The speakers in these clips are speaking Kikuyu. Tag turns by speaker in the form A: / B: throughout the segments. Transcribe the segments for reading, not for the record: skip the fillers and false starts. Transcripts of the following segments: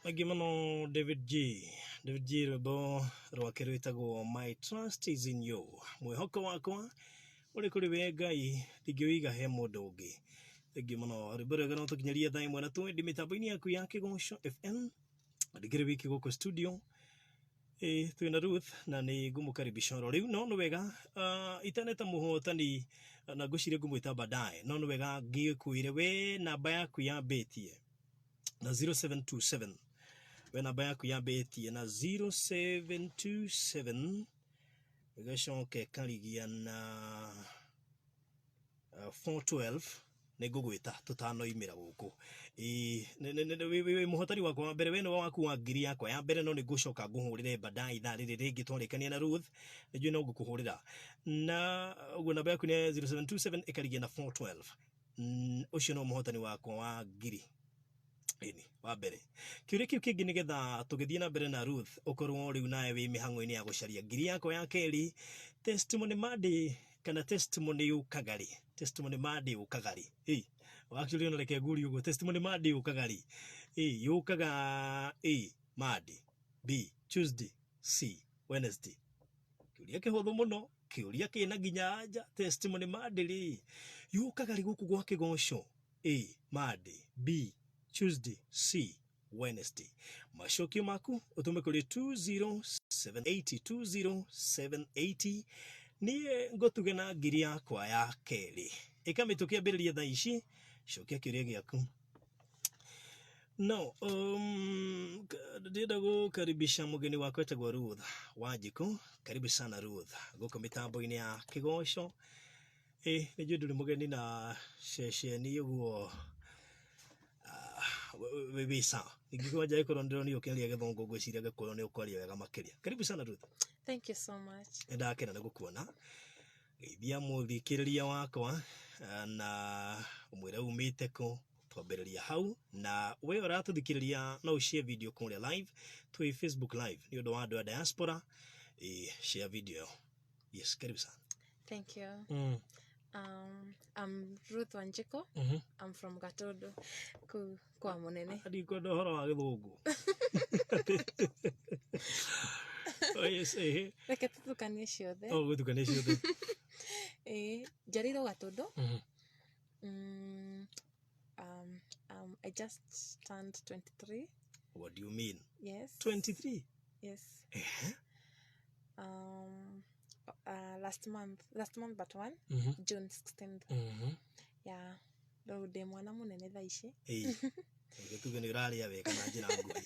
A: Thengiũ mũno David G. David G rwĩmbo rwake rwĩtagwo My Trust is in You. Mwĩhoko wakwa ũrĩ kũrĩ we Ngai, ndingĩũiga he mũndũ ũngĩ. Thengiũ mũno rwĩmbo rwega no tũkinyarie thaa ĩmwe na twendi mĩtambo-inĩ yaku ya Kĩgoco FM. Ndikĩrĩ wiki gũkũ studio ĩ twĩna Ruth na nĩ ngũmũkaribisha oro rĩu no nĩ wega itaneta mũhotani na ngwĩciria ngũmwĩta baadaye no nĩ wega ngĩkwĩre we namba yaku yambĩtie na 0727 we namba yaku yambĩtie na 0727 ĩgacoka ĩkarigia na 412 nĩ ngũgwĩta tũtanoimĩra gũkũ. Ĩĩ, nĩ- nĩ- nĩ- wĩ- wĩ wĩ mũhotani wakwa wa mbere we nĩwe waku wa ngiri yakwa ya mbere no nĩ ngũcoka ngũhũrĩre baadaye ithaa rĩrĩ rĩngĩ twarĩkania na Ruth nĩ njũĩ no ngũkũhũrĩra na ũguo namba yaku nĩ 0727 ĩkarigia na 412. Ũcio no mũhotani wakwa wa ngiri ĩni wa mbere. Kĩũria kĩu kĩngĩ nĩgetha tũgĩthiĩ na mbere na Ruth ũkorwo rĩu nawe wĩ mĩhang'o-inĩ ya gũcaria ngiri yakwa ya kerĩ, Testimony Monday kana Testimony yũkaga rĩ? Testimony Monday yũkaga rĩ? Ĩ, actually ona reke ngũrie ũguo, Testimony Monday yũkaga rĩ? Ĩ, yũkaga A, Monday, B, Tuesday, C, Wednesday. Kĩũria kĩhũthũ mũno. Kĩũria kĩna nginya anja. Testimony Monday rĩ, yũkaga rĩ gũkũ gwa Kĩgoco? A, Monday, B, Tuesday, C, Wednesday. Macokio maku ũtũme kũrĩ 20780 20780. Niĩ ngũtuge na ngiri yakwa ya kerĩ. Ĩka mĩtũkĩ ambĩrĩria thaa ici, cokia kĩũria gĩaku. No, ndĩrenda gũkaribisha mũgeni wakwa etagwo Ruth Wanjikũ. Karibu sana Ruth, gũkũ mĩtambo-inĩ ya Kĩgoco. Ĩ, nĩ njũĩ ndũrĩ mũgeni na ceceni ũguo wĩ sawa. Ingĩkorwo angĩkorwo ndĩronire ũkĩaria gĩthũngũ ngwĩciria gĩkũyũ nĩ ũkwaria wega makĩria. Karibu sana Ruth.
B: Thank you so much.
A: Nĩ ndakena nĩ gũkuona. Geithia mũthikĩrĩria wakwa na ũmwĩre umĩte kũ twambĩrĩria hau na we ũratũthikĩrĩria no ũshare video kũrĩa live twĩ Facebook live nĩ ũndũ wa andũ a diaspora. Ĩ, share video ĩyo. Yes, karibu sana.
B: Thank you. I'm Ruth Wanjiko. I'm from Gatodo ku kwa Munene.
A: Ndikwenda ũhoro wa gĩthũngũ. Oh, yes, eh.
B: Reke tũtukanie ciothe.
A: Oh, gũtukania ciothe.
B: Ĩĩ, njiarĩirwo Gatondo. I just turned 23.
A: What do you mean?
B: Yes.
A: 23?
B: Yes.
A: Eh?
B: Last month, last month but one, June 16th. Yeah. Rĩu ndĩ mwana mũnene thaa ici.
A: Ĩĩ. Reke tuge nĩ ũrarĩa wega na njĩra nguhĩ.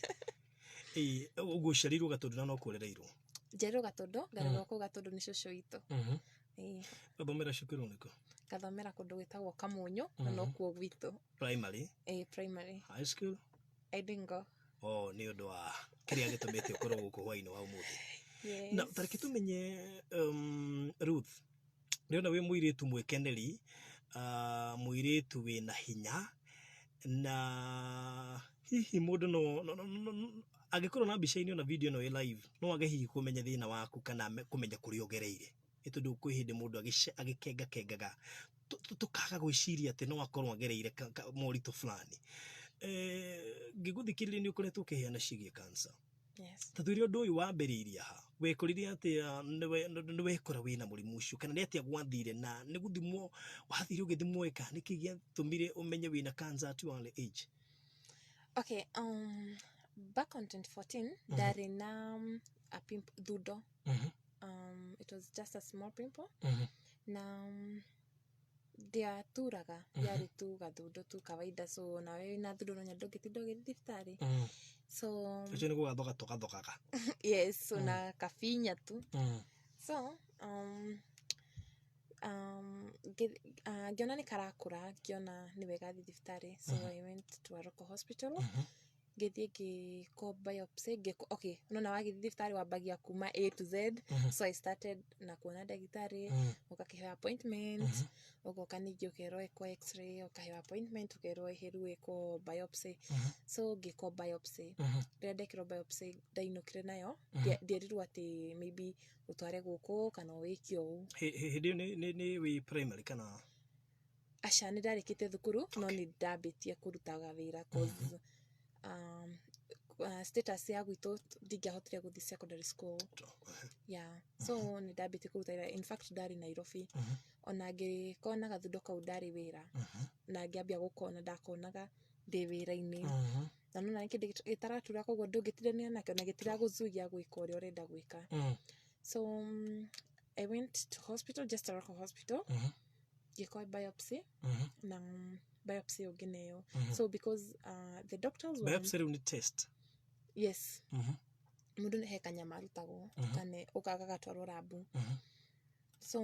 A: Ĩĩ, ũguo ũciarĩirwo Gatũndũ na no kuo ũrereirwo?
B: Njiarĩirwo Gatũndũ, ngarerwo kũu Gatũndũ nĩ cũcũ witũ. Ĩĩ.
A: Ũgathomera cukuru ũrĩkũ?
B: Ngathomera kũndũ gwĩtagwo Kamunyũ, na nokuo gwitũ.
A: Primary?
B: Ĩĩ, primary.
A: High school?
B: I didn't go.
A: Oh, nĩ ũndũ wa kĩrĩa gĩtũmĩte ũkorwo gũkũ hwainĩ wa ũmũthĩ.
B: Yes.
A: Na tareke tũmenye Ruth, ndĩrona wĩ mũirĩtu mwĩkeneri, mũirĩtu wĩna hinya, na hihi mũndũ no, no, no, no, no angĩkorwo na mbica-inĩ ona video ĩno ĩ live, no age hihi kũmenya thĩna waku kana kũmenya kũrĩa ũgereire. Nĩ tondũ kwĩ hĩndĩ mũndũ agĩkengakengaga tũkaga gwĩciria atĩ no akorwo agereire moritũ fulani. Ngĩgũthikĩrĩria nĩ ũkoretwo ũkĩheana ciĩgiĩ cancer.
B: Yes.
A: Ta twĩre ũndũ ũyũ wambĩrĩirie ha? Wekorire atĩa nĩ wekora wĩna mũrimũ ũcio kana nĩ atĩa gwathire na nĩ gũthimwo wathire ũgĩthimwo ĩka nĩkĩ gĩatũmire ũmenye wĩna cancer at your early age?
B: Okay, back on 2014 ndarĩ na a pimple thundo. It was just a small pimple. Na ndiaturaga, yarĩ tu gathundo tu kawaida, so nawe wĩna thundo no nyende ũngĩtinda ũgĩthiĩ thibitarĩ. So
A: Ũcio nĩ gũgathoga tũgathogaga.
B: Yes, so na kabinya tu. So ngĩona nĩ karakũra, ngĩona nĩ wega thiĩ thibitarĩ, so I went to a local hospital. Ngĩthiĩ ngĩkwo biopsy, ngĩkwo, okay, nĩwona wagĩthiĩ thibitarĩ wambagia kuma A to Z. So I started na kuona ndagĩtarĩ, ũgakĩheo appointment, ũgoka ningĩ ũkerwo ĩkwo x-ray, ũkaheo appointment, ũkerwo ĩhĩ rĩu ĩkwo biopsy. So ngĩkwo biopsy. Rĩrĩa ndekirwo biopsy ndainũkire nayo, ndierirwo atĩ maybe ũtware gũkũ kana wĩke ũũ.
A: Hĩndĩ ĩyo nĩ wĩ primary kana?
B: Aca, nĩ ndarĩkĩtie thukuru, no nĩ ndambĩtie kũrutaga wĩra cause Status ya gwitũ ndingĩahotire gũthiĩ secondary school. Yeah, so nĩ ndambĩtie kũruta wĩra. In fact, ndarĩ Nairobi, ona ngĩkona gathundo kau ndarĩ wĩra, na ngĩambia gũkona, ndakonaga ndĩ wĩra-inĩ, na nona nĩ kĩndũ gĩtaratura, koguo ndũngĩtindanĩra nakĩo na gĩtiragũzuia gwĩka ũrĩa ũrenda gwĩka. So I went to hospital, just a local hospital, ngĩkwo biopsy na biopsy ĩyo ngĩneo. So because the doctors were
A: Biopsy rĩu nĩ test?
B: Yes. Mũndũ he kanyama arutagwo kane ũgagatwarwo lab. So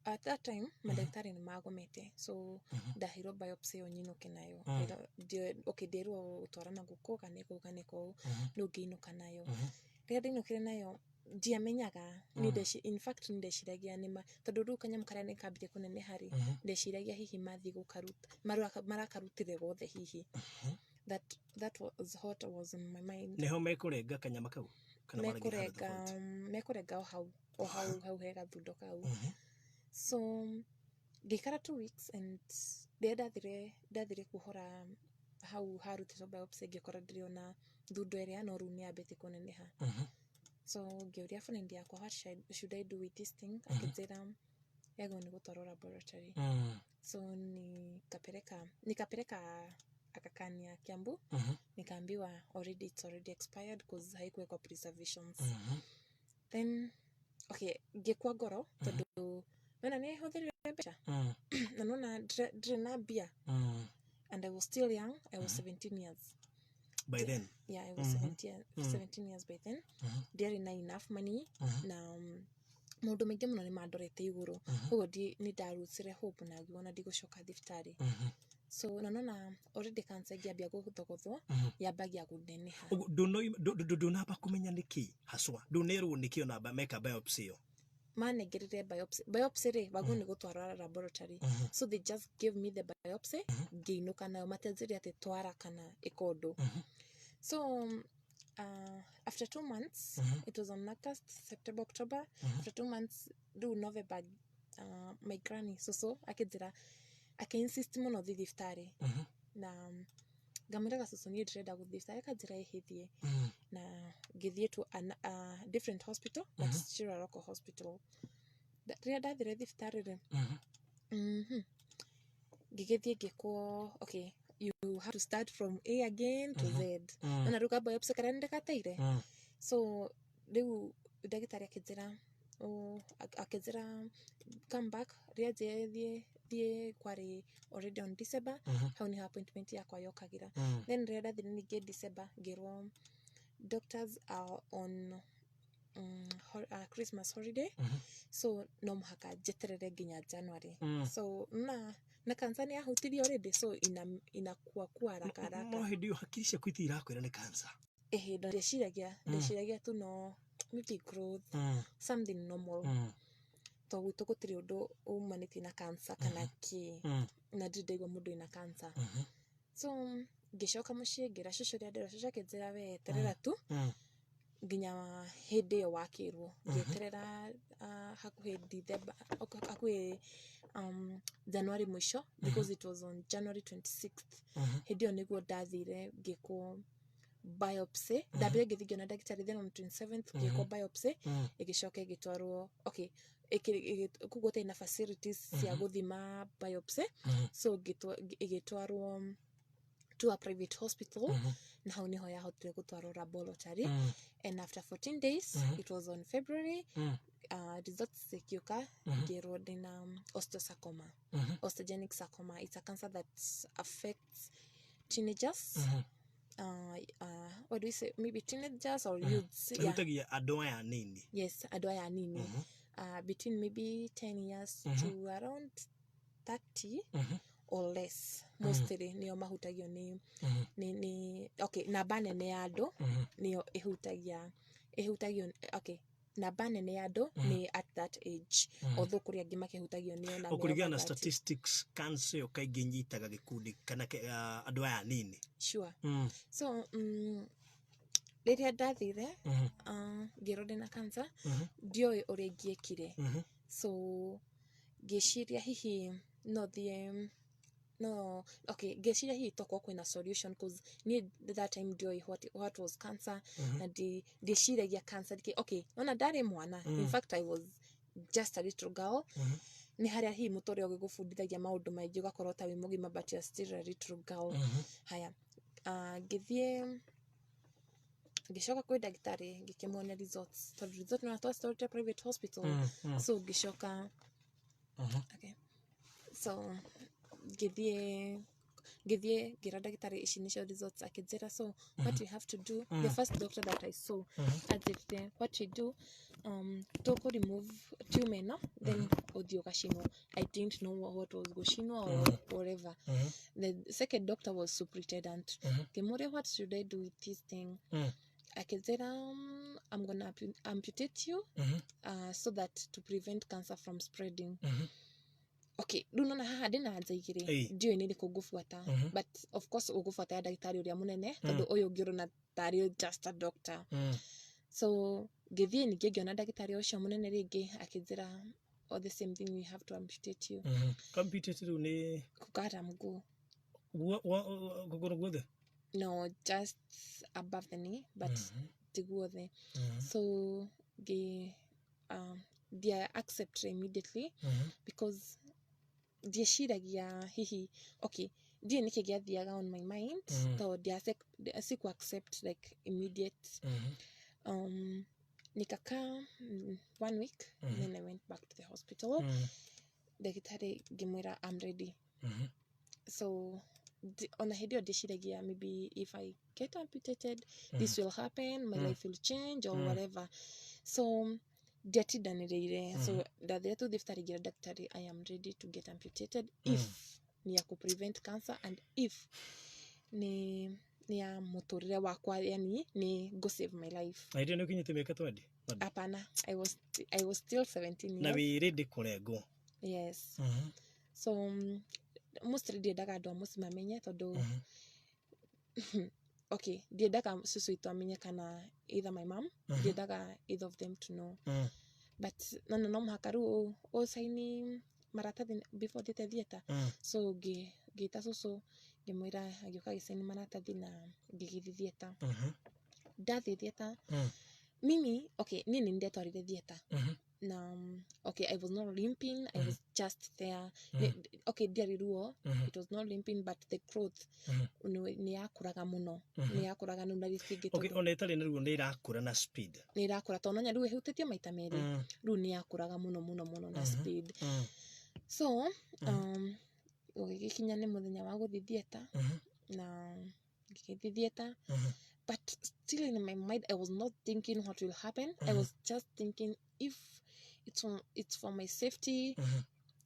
B: at that time mandagĩtarĩ nĩ magomete, so ndaheirwo biopsy ĩyo nyinũke nayo. Okay, ndirwo gũtwara na gũkũ kana kũu kana kũu, rĩu ngĩinũka nayo. Rĩrĩa ndainũkire nayo, ndiamenyaga mm. In fact, nĩ ndeciragia nĩma, tondũ rĩu kanyamũ karĩa nĩ kambirie kũneneha rĩ, ndeciragia hihi mathiĩ gũkaruta marakarutire gothe hihi. That was what was on my mind.
A: Nĩho mekũrenga kanyama kau kana marengire handũ
B: Mekũrenga.
A: tofauti?
B: Mekũrenga o hau he gathundo kau. So ngĩikara 2 weeks, and rĩrĩa ndathire kuohora hau harutĩtwo biopsy, ngĩkora ndĩrĩ ona thundo ĩrĩa, no rĩu nĩ yambĩtie kũneneha. So ngĩũria friend yakwa, "What should I do with this thing?" Akĩnjĩra yagĩrĩirwo nĩ gũtwarwo laboratory. So nikapeleka Aga Khan ya Kiambu. Nikaambiwa already it's already expired cause haikuwekwa preservations. Then okay, ngĩkua ngoro, tondũ nona nĩ hũthĩrire mbeca na nona ndirĩ na mbia, and I was still young. I was 17 years
A: by then.
B: Yeah, I was 17 years by then. Ndiarĩ na enough money na maũndũ maingĩ mũno nĩ mandorete igũrũ, koguo nĩ ndarutire hope na ngiuga ndigũcoka thibitarĩ. So na nona already cancer ĩngĩambia gũthogothwo, yambagia kũneneha.
A: Ũguo ndũnamba kũmenya nĩkĩ haswa, ndũnerwo nĩkĩ ona meka biopsy ĩyo?
B: Manengerire biopsy. Biopsy rĩ, wagwo nĩ gũtwarwo laboratory, so they just gave me the biopsy, ngĩinũka nayo, matanjĩrire atĩ twara kana ĩka ũndũ. So after 2 months, it was on August, September, October, after 2 months rĩu November, my granny, cũcũ, akĩnjĩra, akĩinsist mũno thiĩ thibitarĩ, na ngamwĩraga, "Cũcũ, niĩ ndĩrenda gũthiĩ thibitarĩ." Akanjĩra, "Ĩhĩ, thiĩ." Na ngĩthiĩ to a different hospital, but still a local hospital. Rĩrĩa ndathire thibitarĩ rĩ, ngĩgĩthiĩ ngĩkwo, okay, you have to start from A again to Z. Na rĩu ka biopsy karĩa nĩndĩgateire. So rĩu ndagĩtarĩ akĩnjĩra, oh, akĩnjĩra come back. Rĩrĩa njĩrire thiĩ thiĩ, kwarĩ already on December. Hau nĩho appointment yakwa yokagĩra. Then rĩrĩa ndathire ningĩ December, ngĩrwo doctors are on Christmas holiday, so no mũhaka njeterere nginya January. So na cancer nĩ yahutirie already, so inakuwa kuwa haraka haraka.
A: No hĩndĩ ĩyo hakiri ciaku itirakwĩra nĩ cancer?
B: Ĩhĩ, ndeciragia tu no maybe growth, something normal, to gwitũ gũtirĩ ũndũ umanĩtie na cancer kana kĩ, na ndirĩ ndaigua mũndũ wĩna cancer. So ngĩcoka mũciĩ, ngĩra cũcũ ũrĩa ndĩra. Cũcũ akĩnjĩra, "We eterera tu nginya hĩndĩ ĩyo wakĩrwo." Ngĩeterera hakuhĩ December, hakuhĩ January mũico, because it was on January 26th. Hĩndĩ ĩyo nĩguo ndathire ngĩkwo biopsy. Ndambire ngĩthiĩ ngĩona ndagĩtarĩ, then on 27th ngĩkwo biopsy, ĩgĩcoka ĩgĩtwarwo, okay, koguo gũtarĩ na facilities cia gũthima biopsy, so ĩgĩtwarwo to a private hospital, na hau niho yahotire gũtwarwo laboratory, and after 14 days, it was on February, results zikiuka, ngĩrwo ndĩna osteosarcoma, osteogenic sarcoma. It's a cancer that affects teenagers, what do we say, maybe teenagers or youths, yeah.
A: Ĩhutagia andũ aya anini.
B: Yes, andũ aya anini, between maybe 10 years to around 30 or less. Mostly nĩo mahutagio nĩ okay, namba nene ya andũ nĩyo ĩhutagia ĩhutagio, okay, namba nene ya andũ nĩ at that age, although kũrĩ angĩ makĩhutagio nĩo na me
A: Kũringana na
B: over 30.
A: statistics, cancer ĩyo kaingĩ inyitaga gĩkundi kana andũ aya anini.
B: Sure. So rĩrĩa ndathire, ngĩrwo ndĩna cancer, ndioĩ ũrĩa ingĩekire. So ngĩciria hihi no thiĩ No, okay, ngĩciria hihi tokorwo kwĩna solution, cause niĩ that time ndioĩ what was cancer, na ndiĩciragia cancer okay, ona ndarĩ mwana. In fact, I was just a little girl. Nĩ harĩa hihi mũtũrĩre ũgĩgũbundithagia maũndũ maingĩ, ũgakorwo ta wĩ mũgima, but you're still a little girl. Haya, ngĩthiĩ, ngĩcoka kwĩ ndagĩtarĩ, ngĩkĩmuonia results, tondũ result no twacitwarĩte private hospital. So ngĩcoka, okay, so ngĩthiĩ ngĩra ndagĩtarĩ ici nĩcio results. Akĩnjĩra, "So what you have to do," the first doctor that I saw anjĩrire, "What you do, tũkũ remove tumor ĩno, then ũthiĩ ũgacinwo." I didn't know what was gũcinwo or whatever. The second doctor was superintendent. Ngĩmũria, "What should I do with this thing?" Akĩnjĩra, "I'm gonna amputate you so that to prevent cancer from spreading." Okay, rĩu nona haha ndĩna anja igĩrĩ. Ndiũĩ nĩ rĩkũ ngũbuata, but of course ũgũbuata ya ndagĩtarĩ ũrĩa mũnene, tondũ ũyũ ũngĩ ũrona tarĩ just a doctor. So ngĩthiĩ ningĩ ngĩona ndagĩtarĩ ũcio mũnene rĩngĩ, akĩnjĩra all the same thing, "We have to amputate you."
A: Amputate rĩu nĩ
B: Kũkata mguu.
A: Kũgũrũ guothe?
B: No, just above the knee, but ti guothe. So ngĩ ndia accept immediately, because ndieciragia hihi, okay, ndiũĩ nĩkĩ gĩathiaga on my mind, tondũ siku accept like immediate. Nikakaa one week, then I went back to the hospital. Ndagĩtarĩ ngĩmwĩra, "I'm ready." So ona hĩndĩ ĩyo ndĩciragia maybe if I get amputated, this will happen, my life will change or whatever. So ndiatindanĩrĩire. So ndathire tu thibitarĩ, ngĩra ndagĩtarĩ, "I am ready to get amputated if ni ya ku prevent cancer and if ni ya mũtũrĩre wakwa, yani ni go save my life."
A: Na hĩndĩ ĩyo nĩ ũkinyĩte mĩaka 20 bado?
B: Hapana, I was still 17
A: Na
B: years.
A: Wĩ ready kũrengwo?
B: Yes. So mostly ndiendaga andũ a mũciĩ mamenye, tondũ okay, ndiendaga cucu witũ amenye kana either my mom. Ndiendaga either of them to know. But no mũhaka rĩu ũcaini maratathi before thiĩte theatre. So ngĩta cũcũ, ngĩmwĩra, agĩũka agĩcaini maratathi na ngĩgĩthiĩ theatre. Ndathiĩ theatre, mimi, okay, niĩ nĩ ndetwarire theatre na okay, I was not limping, I was just there. Okay, ndiarĩ ruo. It was not limping, but the growth nĩ yakũraga mũno, nĩ yakũraga nĩ na rĩngĩ.
A: Okay, ona ĩtarĩ na ruo nĩ ĩrakũra na speed.
B: Nĩ ĩrakũra, tondũ nonya rĩu ĩhutĩtio maita merĩ. Rĩu nĩ yakũraga mũno mũno mũno na speed. So gũgĩgĩkinya nĩ mũthenya wa gũthiĩ theatre, na ngĩgĩthiĩ theatre, but still in my mind I was not thinking what will happen. I was just thinking if it's for my safety,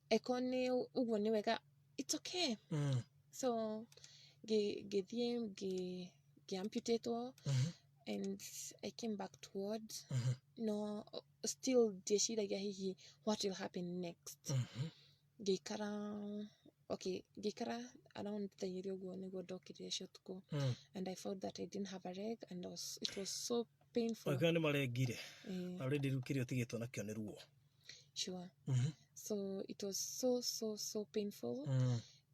B: eko nĩ ũguo nĩ wega, it's okay. So ngĩthiĩ ngĩamputatwo and I came back to ward. No still ndieciragia hihi what will happen next. Ngĩikara, okay, ngĩikara around thaa igĩrĩ ũguo nĩguo ndokĩrire cio ũtukũ, and I found that I didn't have a leg, and it was so painful.
A: Angĩkorwo nĩ marengire, already rĩu kĩrĩa ũtigĩtwo nakĩo nĩ ruo.
B: Sure. So it was so so so painful.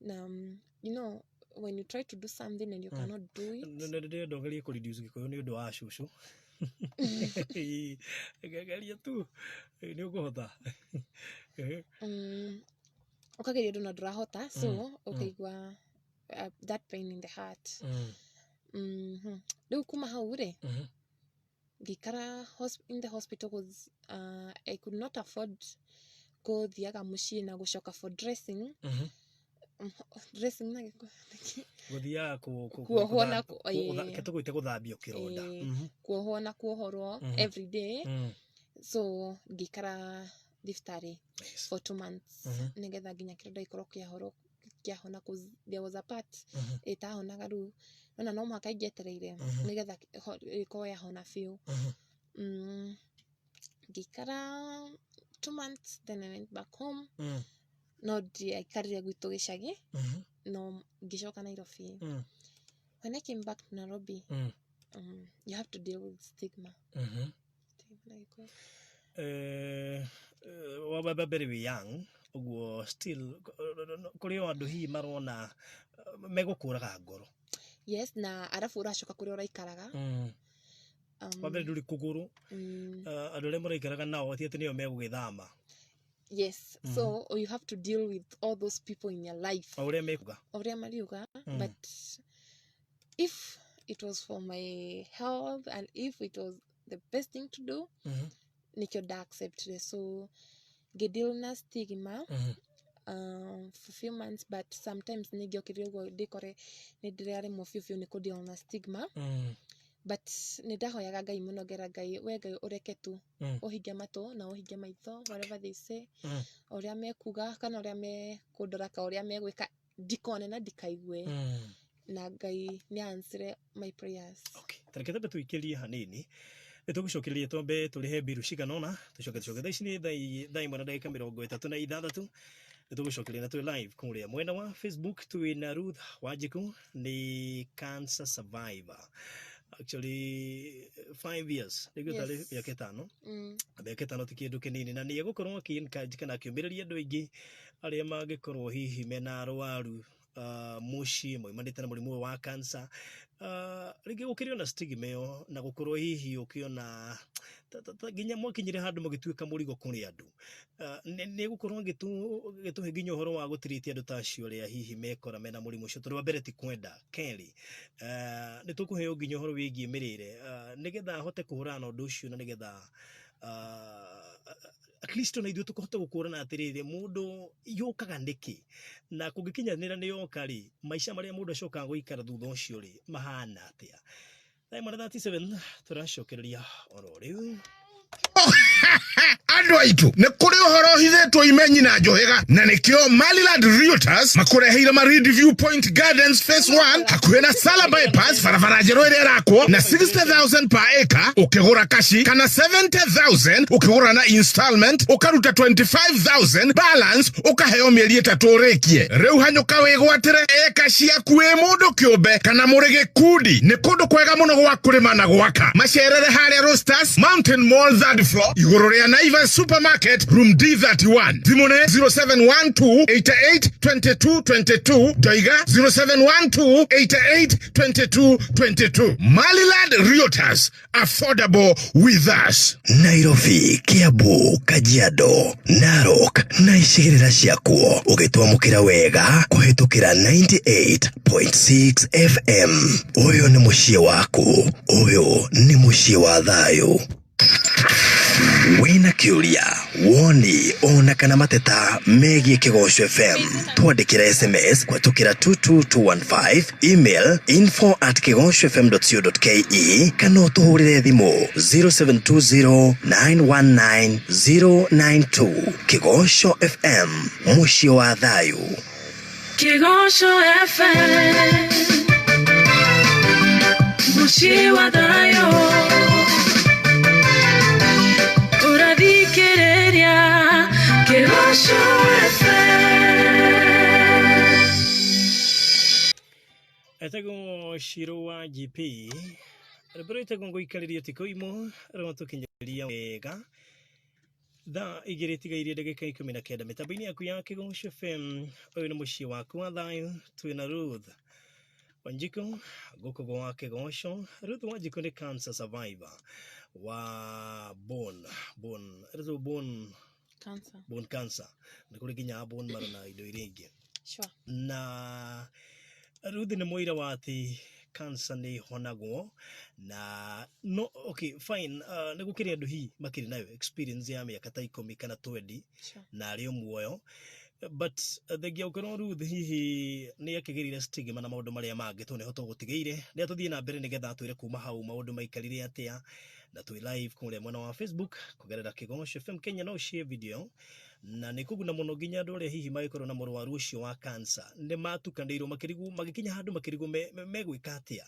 B: Na when you try to do something and you cannot do it.
A: Ndĩrenda ũgerie kũ reduce Gĩkũyũ nĩ ũndũ wa cũcũ. Geria tu, nĩ ũkũhota.
B: Ũkageria ũndũ na ndũrahota, so ũkaigua that pain in the heart. Rĩu kuma hau rĩ, ngĩikara in the hospital, 'cause I could not afford gũthiaga mũciĩ na gũcoka for dressing. Dressing na Gĩkũyũ?
A: Gũthiaga
B: Kuohwo na
A: reke tũgwĩte gũthambio kĩronda.
B: Kuohwo na kuohorwo every day. So ngĩikara thibitarĩ for 2 months, nĩgetha nginya kĩronda gĩkorwo kĩahorwo, kĩahona, 'cause there was a part ĩtahonaga. Rĩu nona no mũhaka ingĩetereire nĩgetha ĩkorwo yahona biũ. Ngĩikara 2 months, then I went back home. No ndiaikarire gwitũ gĩcagi, no ngĩcoka Nairobi. When I came back to Nairobi, you have to deal with stigma. Stigma na Gĩkũyũ?
A: Wa mbere wĩ young ũguo, still kũrĩ o andũ hihi marona megũkũraga ngoro.
B: Yes, na arabu ũracoka kũrĩa ũraikaraga.
A: Wa mbere ndũrĩ kũgũrũ. Andũ arĩa mũraikaraga nao ti atĩ nĩo megũgĩthama.
B: Yes, so you have to deal with all those people in your life.
A: O ũrĩa mekuga.
B: Ũrĩa mariuga. But if it was for my health and if it was the best thing to do, nikĩo nda accepted. So ngĩdeal na stigma for few months, but sometimes nĩngĩokire ũguo ndĩkore nĩ ndĩraremwo biũ biũ nĩ kũdeal na stigma. But nĩ ndahoyaga Ngai mũno, ngera Ngai, we Ngai, ũreke tu ũhinge matũ na ũhinge maitho, whatever they say, ũrĩa mekuga kana ũrĩa mekũndora ka ũrĩa megwĩka, ndikone na ndikaigue. Na Ngai nĩ answer my prayers.
A: Okay. Tareke tambe tuikĩrie hanini, nĩ tũgũcokereria, twambe tũrĩhe mbiru cigana ũna, tũcoke tũcoke. Thaa ici nĩ thaa 1:36. Nĩ tũgũcokeria na twĩ live kũrĩa mwena wa Facebook. Twĩ na Ruth Wanjiku, nĩ cancer survivor, actually 5 years nĩguo tarĩ mĩaka 5. Mĩaka 5 ti kĩndũ kĩnini, na nĩ egũkorwo akĩ encourage kana akĩũmĩrĩria andũ aingĩ arĩa mangĩkorwo hihi mena arwaru mũciĩ maumanĩte na mũrimũ ũyũ wa cancer. Rĩngĩ gũkĩrĩ ona stigma ĩyo na gũkorwo hihi ũkĩona nginya mwakinyire handũ mũgĩtuĩka mũrigo kũrĩ andũ. Nĩ gũkorwo agĩtũhe nginya ũhoro wa gũtirĩtia andũ ta acio arĩa hihi mekora mena mũrimũ ũcio, tondũ wa mbere ti kwenda, kerĩ nĩ tũkũheo nginya ũhoro wĩgiĩ mĩrĩre, nĩgetha ahote kũhũrana na ũndũ ũcio, na nĩgetha at least ona ithuĩ tũkahota gũkũrana atĩrĩrĩ, mũndũ yũkaga nĩkĩ, na kũngĩkinyanĩra nĩ yoka rĩ, maica marĩa mũndũ acokaga gũikara thutha ũcio rĩ, mahana atĩa? Thaa 1:37, tũracokereria oro rĩu.
C: Andũ aitũ, nĩ kũrĩ ũhoro ũhithĩtwo imenyi na njũhĩga, na nĩkĩo Maliland Realtors makũreheire Maridi View Point Gardens Phase 1 hakuhĩ na Sala Bypass, barabara njerũ ĩrĩa ĩrakwo, na 60,000 per acre ũkĩgũra kashi, kana 70,000 ũkĩgũra na installment, ũkaruta 25,000, balance ũkaheo mĩeri 3 ũrĩkie. Rĩu hanyũka wĩgwatĩre eka ciaku wĩ mũndũ kĩũmbe kana mũrĩ gĩkundi. Nĩ kũndũ kwega mũno gwa kũrĩma na gwaka. Macerere harĩa Roasters Mountain Mall, third floor, igũrũ rĩa Naivas Supermarket, room D31. Thimũ nĩ 0712 88 22 22. Ndoiga 0712 88 22 22. Maliland Realtors, affordable with us.
D: Nairobi, Kiambu, Kajiado, Narok na icigĩrĩra ciakuo, ũgĩtwamũkĩra wega kũhĩtũkĩra 98.6 FM. Ũyũ nĩ mũciĩ waku, ũyũ nĩ mũciĩ wa thayũ. Wĩna kĩũria, woni ona kana mateta megiĩ Kĩgoco FM, twandĩkĩra SMS kũhetũkĩra 22215, email info@kigocofm.co.ke, kana ũtũhũrĩre thimũ 0720 919 092. Kĩgoco FM, mũciĩ wa thayũ.
E: Kĩgoco FM, mũciĩ wa thayũ, ũrathikĩrĩria Kĩgoco FM.
A: Etagwo Shiro wa GP, rwĩmbo rwĩtagwo Ngũikarĩria Ũtukũ Imũ, rwatũkinyĩria wega thaa 1:19 mĩtambo-inĩ yaku ya Kĩgoco FM. Ũyũ nĩ mũciĩ waku wa thayũ. Twĩna Ruth Wanjiku gũkũ gwa Kĩgoco. Ruth Wanjiku nĩ cancer survivor wa bone, ĩretwo bone
B: Cancer.
A: Bone cancer. Nĩ kũrĩ nginya bone marrow na indo iria ingĩ. Na Ruth nĩ mũira wa atĩ cancer nĩ ĩhonagwo na no okay fine. Nĩ gũkĩrĩ andũ hihi makĩrĩ nayo experience ya mĩaka ta 10 kana 20 na arĩ o muoyo, but thengia gũkorwo Ruth hihi nĩ akĩgĩrire stigma na maũndũ marĩa mangĩ, tondũ nĩho tũgũtigĩire, rĩrĩa tũthiĩ na mbere nĩgetha atwĩre kuma hau maũndũ maikarire atĩa. Na twĩ live kũrĩa mwena wa Facebook kũgerera Kĩgoco FM Kenya, no share video na nĩ kũguna mũno nginya andũ arĩa hihi magĩkorwo na mũrwaru ũcio wa cancer, nĩ matukanĩirwo makĩrigwo, magĩkinya handũ makĩrigwo megwĩka atĩa.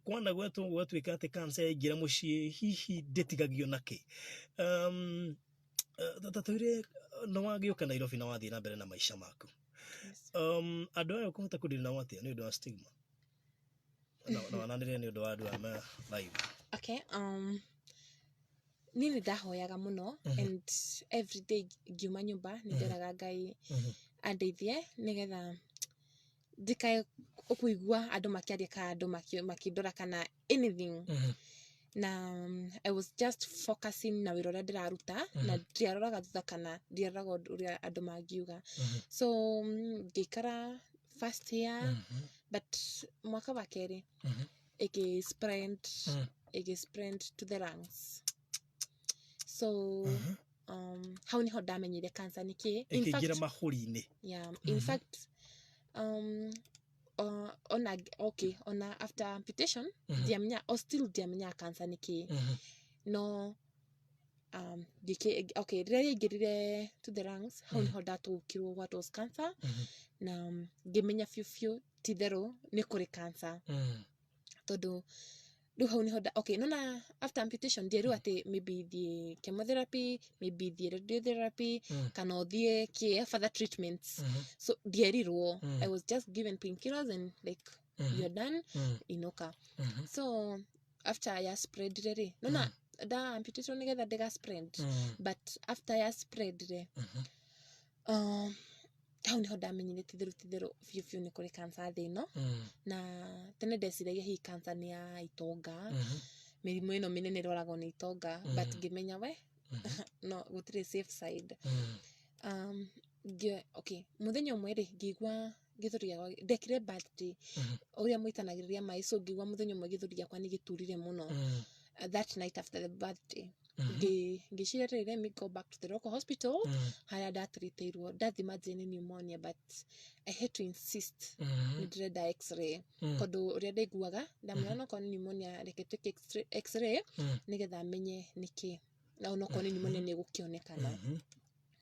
A: Kwana gwetwo gwatuĩka atĩ cancer yaingĩra mũciĩ hihi ndĩtigagio nakĩ. Ta twĩre, nĩ wagĩũka Nairobi na wathiĩ na mbere na maica maku.
B: Yes.
A: Andũ aya ũkũhota kũdeal nao atĩa nĩ ũndũ wa stigma? Na wananĩre nĩ ũndũ wa andũ aya me live.
B: Okay. Niĩ nĩ ndahoyaga mũno and every day ngiuma nyũmba nĩ nderaga Ngai andeithie nĩgetha ndikae kũigua andũ makĩaria kana andũ makĩndora kana anything. Na I was just focusing na wĩra ũrĩa ndĩraruta na ndiaroraga thutha kana ndiaroraga ũndũ ũrĩa andũ mangiuga. So ngĩikara first year, but mwaka wa kerĩ ĩgĩ spread, ĩgĩ spread to the lungs. So hau niho ndamenyire cancer nĩ kĩ. In
A: Ĩkĩingĩra
B: fact,
A: mahũri-inĩ.
B: Yeah, in fact, ona, okay, ona after amputation ndiamenya, o still ndiamenya cancer nĩ kĩ. No okay, rĩrĩa yaingĩrire to the lungs, hau niho ndatũkirwo what was cancer na ngĩmenya biũ biũ ti therũ nĩ kũrĩ cancer, tondũ rĩu hau niho okay, nona after amputation ndierirwo atĩ maybe thiĩ chemotherapy, maybe thiĩ radiotherapy, kana ũthiĩ kĩ further treatments. So ndierirwo. I was just given painkillers and like, "You're done, inuka." So after ya spread rĩ, nona nda amputation nĩgetha ndĩga spread, but after ya spread rĩ, hau niho ndamenyire titherũ titherũ biũ biũ nĩ kũrĩ cancer thĩ ĩno. Na tene ndeciragia hihi cancer nĩ ya itonga, mĩrimũ ĩno mĩnene ĩrwaragwo nĩ itonga, but ngĩmenya we no gũtirĩ safe side. Okay, mũthenya ũmwe rĩ, ngĩigua gĩthũri gĩakwa, ndekire birthday ũrĩa mũitanagĩrĩria maĩ, so ngĩigua mũthenya ũmwe gĩthũri gĩakwa nĩ gĩturire mũno. That night after the birthday ngĩciria atĩrĩ, let me go back to the local hospital harĩa ndatreatĩirwo. Ndathima njĩ nĩ pneumonia, but I had to insist nĩ ndĩrenda X-ray, tondũ ũrĩa ndaiguaga ndamwĩra nokorwo nĩ pneumonia, reke twĩke X-ray nĩgetha menye nĩkĩ, na onokorwo nĩ pneumonia nĩ ĩgũkĩonekana.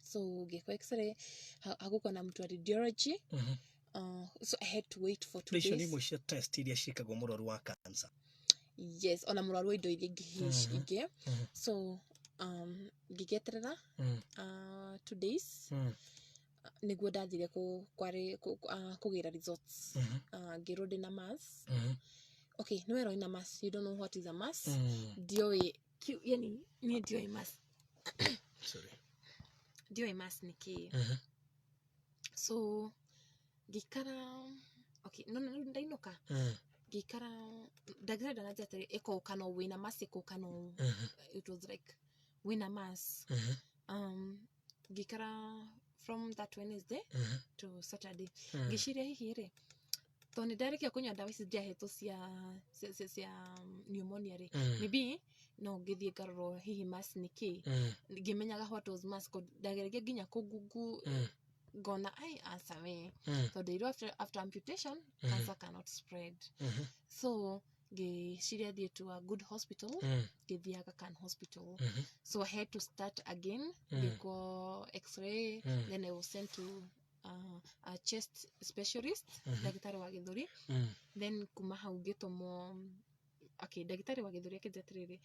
B: So ngĩkwo X-ray, hagukorwo na mtu wa radiology. So I had to wait for 2
A: Icio nĩ
B: days.
A: imwe cia test iria ciĩkagwo mũrwaru wa cancer.
B: Yes, ona mũrwaru wa indo iria ingĩ hihi ingĩ. So ngĩgĩeterera 2 days nĩguo ndathire kũgĩra results. Ngĩrwo ndĩna mass. Okay, nĩ werwo ina mass, you don't know what is a mass. Ndioĩ yani niĩ ndioĩ mass.
A: Sorry.
B: Ndioĩ mass nĩ kĩĩ. So ngĩikara, okay, no no ndainũka ngĩikara, ndagĩtarĩ ndananjĩra atĩrĩ ĩkũũka no wĩna mass, ĩkũũka no it was like wĩna mass. Ngĩikara from that Wednesday to Saturday, ngĩciria hihi rĩ, tondũ nĩ ndarĩkia kũnyua ndawa ici ndiahetwo cia pneumonia rĩ, maybe no ngĩthiĩ ngarorwo hihi mass nĩ kĩ. Ngĩmenyaga what was mass, ndageragia nginya kũngungu ngona ai aca we, tondũ irwo after amputation cancer cannot spread. So ngĩciria thiĩ to a good hospital, ngĩthiĩ Aga Khan Hospital. So I had to start again, ngĩkwo X-ray, then I was sent to a chest specialist, ndagĩtarĩ wa gĩthũri. Then kuma hau ngĩtũmwo, okay, ndagĩtarĩ wa gĩthũri akĩnjĩra atĩrĩrĩ,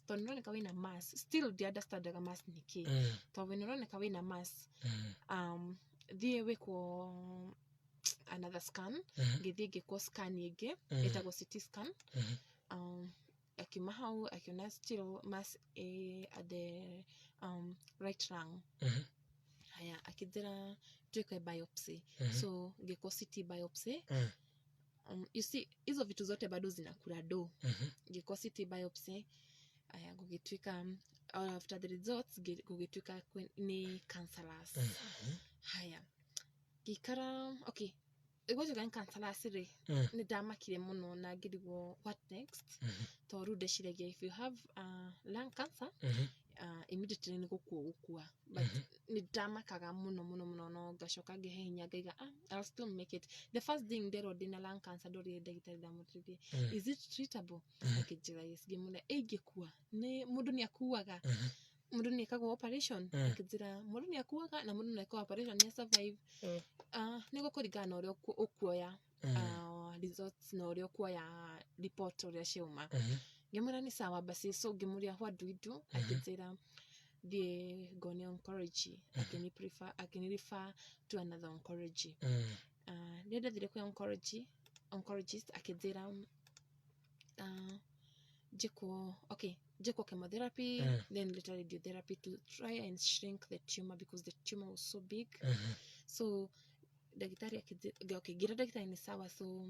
B: tondũ nĩũroneka wĩna mass, still ndiunderstandaga mass nĩ kĩ, tondũ nĩũroneka wĩna mass, thiĩ wĩkwo another scan. Ngĩthiĩ ngĩkwo scan ĩngĩ ĩtagwo CT scan. Akiuma hau akiona still mass at the right lung. Haya, akĩnjĩra twĩke biopsy. So ngĩkwo CT biopsy. You see, hizo vitu zote bado zinakula do. Ngĩkwo CT biopsy, aya, gũgĩtuĩka after the results gũgĩtuĩka nĩ cancerous. Haya, ngĩikara, okay, gwatuĩka nĩ cancerous rĩ, nĩ ndamakire mũno na ngĩrigwo what next, tondũ rĩu ndeciragia if you have lung cancer, immediately nĩ gũkua gũkua, but nĩ ndamakaga mũno mũno mũno, no ngacoka ngĩhe hinya ngaiga, "Ah, I'll still make it." The first thing nderwo ndĩna lung cancer, ndorire ndagĩtarĩ ndamũtĩrĩrie, "Is it treatable?" Akĩnjĩra yes. Ngĩmũra, "Ĩngĩkua nĩ mũndũ nĩ akuaga, mũndũ nĩ ekagwo operation?" Akĩnjĩra mũndũ nĩ akuaga na mũndũ nĩ ekagwo operation nĩ survive. Nĩ gũkũringana na ũrĩa ũkuoya results na ũrĩa ũkuoya report ũrĩa ciauma. Ngĩmwĩra nĩ sawa basi. So ngĩmũria, "What do we do?" Akĩnjĩra thiĩ ngone oncology, akĩni prefer, akĩni refer to another oncology. Rĩrĩa ndathire kwĩ oncologist akĩnjĩra, Njĩkwo, okay, njĩkwo chemotherapy, then later radiotherapy to try and shrink the tumor because the tumor was so big. So ndagĩtarĩ akĩnjĩra, okay, ngĩra ndagĩtarĩ nĩ sawa, so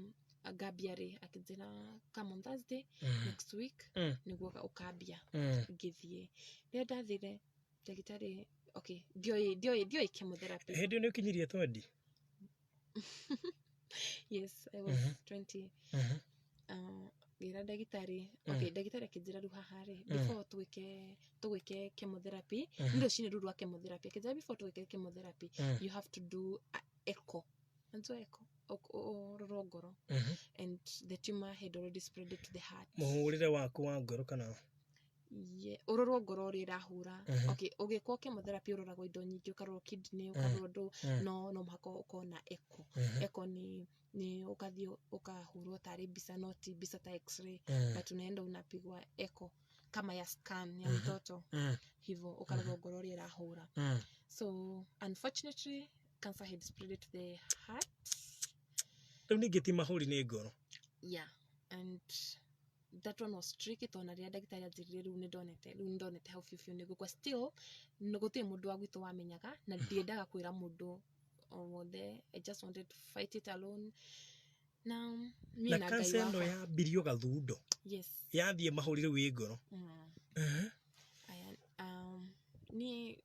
B: ngambia rĩ? Akĩnjĩra come on Thursday next week nĩguo ũkambia. Ngĩthiĩ. Rĩrĩa ndathire, ndagĩtarĩ, okay, ndioĩ chemotherapy.
A: Hĩndĩ ĩyo nĩ ũkinyirie 20?
B: Yes, I was 20. Ngĩra ndagĩtarĩ, okay, ndagĩtarĩ akĩnjĩra rĩu haha rĩ, before tũgwĩke chemotherapy, nĩ rũcinĩ rũu rwa chemotherapy, akĩnjĩra before tũgwĩke chemotherapy, you have to do a echo. Najua echo, ũrorwo ngoro, and the tumor had already spread to the heart.
A: Mũhũrĩre waku wa ngoro kana?
B: Yeah, ũrorwo ngoro ũrĩa ĩrahũra. Okay, ũgĩkwo chemotherapy ũroragwo indo nyingĩ, ũkarorwo kidney, ũkarorwo ndũ, no mũhaka ũkorwo na echo. Echo nĩ ũgathiĩ ũkahũrwo tarĩ mbica, no ti mbica ta x-ray, but unaenda unapigwa echo kama ya scan ya mtoto hivyo, ũkarorwo ngoro ũrĩa ĩrahũra. So unfortunately cancer had spread to the heart.
A: Rĩu ningĩ ti mahũri, nĩ ngoro.
B: Yeah, and that one was tricky tondũ na rĩrĩa ndagĩtarĩ anjĩrire rĩu nĩ ndonete hau biũ biũ nĩ ngũkua, still gũtirĩ mũndũ wa gwitũ wamenyaga na ndiendaga kwĩra mũndũ o wothe. I just wanted to fight it alone na niĩ
A: na
B: na Ngai
A: kanca ĩno
B: wakwa.
A: Yambirio gathundo?
B: Yes.
A: Yathiĩ mahũri, rĩu ĩ ngoro.
B: Aya, niĩ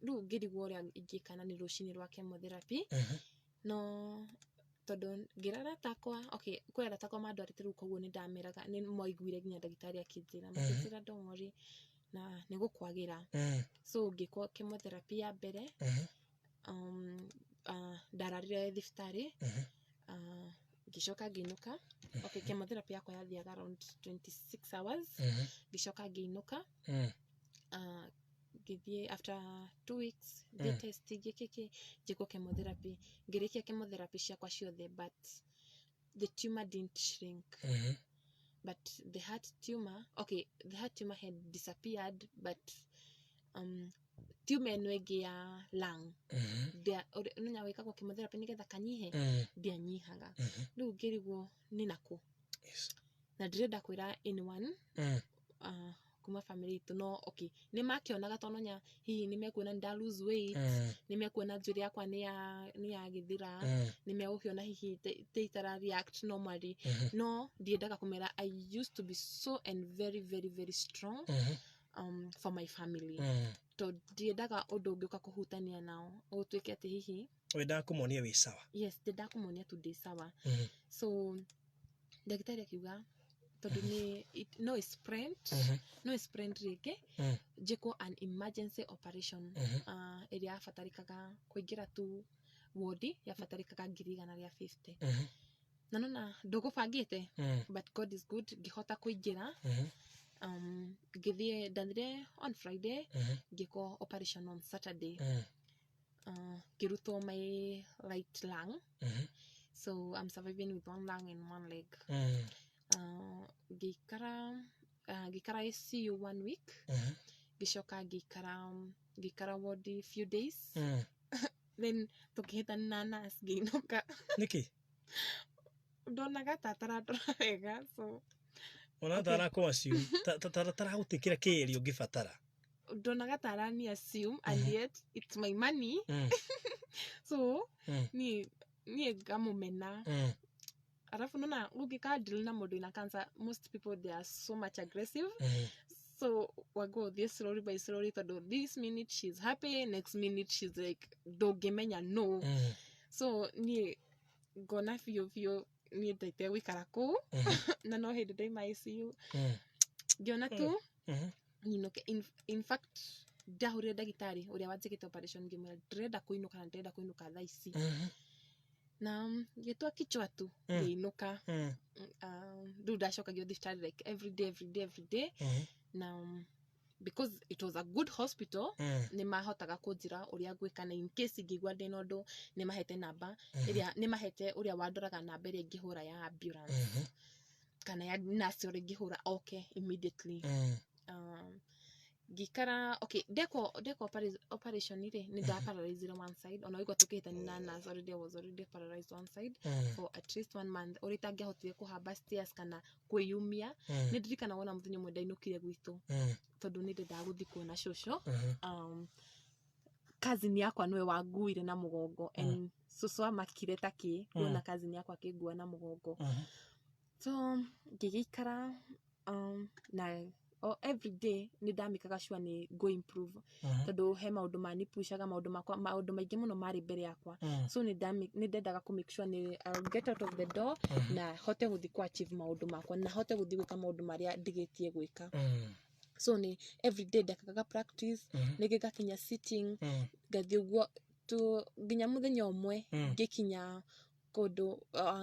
B: rĩu ngĩrigwo ũrĩa ingĩka na nĩ rũcinĩ rwa chemotherapy, no tondũ ngĩra arata akwa, okay, kwĩ arata akwa mandwarĩte rĩu, koguo nĩ ndameraga, nĩ maiguire nginya ndagĩtarĩ akĩnjĩra, makĩnjĩra don't worry na nĩ gũkwagĩra. So ngĩkwo chemotherapy ya mbere. Ndararire thibitarĩ, ngĩcoka ngĩinũka. Okay, chemotherapy yakwa yathiaga around 26 hours. Ngĩcoka ngĩinũka, ngĩthiĩ after 2 weeks thiĩ test, ngĩkĩkĩ njĩkwo chemotherapy. Ngĩrĩkia chemotherapy ciakwa ciothe, but the tumor didn't shrink, but the heart tumor, okay, the heart tumor had disappeared, but tumor ĩno ĩngĩ ya lung, ũmenya wĩkagwo chemotherapy nĩgetha kanyihe, ndĩanyihaga. Rĩu ngĩrigwo nĩ nakũ na ndĩrenda kwĩra anyone kuma family itũ. No okay, nĩ makĩonaga tondũ nonya hihi nĩ mekuona nĩ nda lose weight, nĩ mekuona njuĩrĩ yakwa nĩ yagĩthira, nĩ megũkĩona hihi te itara react normally, no ndiendaga kũmera. I used to be so and very very very strong for my family, tondũ ndiendaga ũndũ ũngĩũka kũhutania nao ũtuĩke atĩ hihi
A: Wendaga kũmonia wĩ sawa.
B: Yes, ndĩndaga kũmonia tu ndĩ sawa. So ndagĩtarĩ akiuga tondũ nĩ no spread, no spread rĩngĩ, njĩkwo an emergency operation, ĩrĩa yabatarĩkaga kũingĩra tu wodi yabatarĩkaga 150,000, na nona ndũgũbangĩte, but God is good, ngĩhota kũingĩra. Ngĩthiĩ, ndathire on Friday, ngĩkwo operation on Saturday, ngĩrutwo my right lung. So I'm surviving with one lung and one leg. Ngĩikara ICU one week, ngĩcoka ngĩikara wodi few days, then tũkĩhĩtana na nurse, ngĩinũka.
A: Nĩkĩ?
B: Ndonaga ta atarandora wega, so
A: Ona tarakũ assume taragũtĩkĩra kĩĩri ũngĩbatara.
B: Ndonaga ta arani assume, and yet it's my money, so niĩ ngamũmena. Alafu nona ũngĩka deal na mũndũ wĩna cancer, most people, they are so much aggressive, so wago ũthiĩ slowly by slowly, tondũ this minute she's happy, next minute she's like ndũngĩmenya no. So niĩ ngona biũ biũ niĩ ndaite gũikara kũu, na no hĩndĩ ndaima ICU, ngĩona tu nyinũke. In fact ndahũrire ndagĩtarĩ ũrĩa wanjĩkĩte operation, ngĩmwĩra ndĩrenda kũinũka na ndĩrenda kũinũka thaa ici, na ngĩtua kichwa tu, ngĩinũka. Rĩu ndacokagio thibitarĩ like every day, every day, every day, na because it was a good hospital, nĩ mahotaga kũnjĩra ũrĩa ngwĩka, na in case ingĩigua ndĩna ũndũ, nĩ mahete namba ĩrĩa, nĩ mahete ũrĩa wandoraga namba ĩrĩa ingĩhũra ya ambulance kana ya nurse ũrĩa ingĩhũra oke immediately. Ngĩikara, okay, ndekwo operation rĩ, nĩ ndaparalyzire one side. Ona waigua tũkĩhĩtania na nurse, already I was already paralyzed one side for at least one month, ũrĩa itangĩahotire kũhamba stairs kana kwĩyumia. Nĩ ndirikana wona mũthenya ũmwe ndainũkire gwitũ tondũ nĩ ndendaga gũthiĩ kuona cũcũ. Cousin yakwa nĩwe wanguire na mũgongo, and cũcũ amakire ta kĩ kuona cousin yakwa akĩngua na mũgongo. So ngĩgĩikara na every day nĩ ndamĩkaga sure nĩ ngũ improve, tondũ he maũndũ manipushaga, maũndũ makwa, maũndũ maingĩ mũno marĩ mbere yakwa. So nĩ ndendaga kũ make sure nĩ I'll get out of the door na hote gũthiĩ kũ achieve maũndũ makwa na hote gũthiĩ gwĩka maũndũ marĩa ndigĩtie gwĩka. So nĩ every day ndekaga practice, rĩngĩ ngakinya sitting, ngathiĩ ũguo tu nginya mũthenya ũmwe ngĩkinya kũndũ,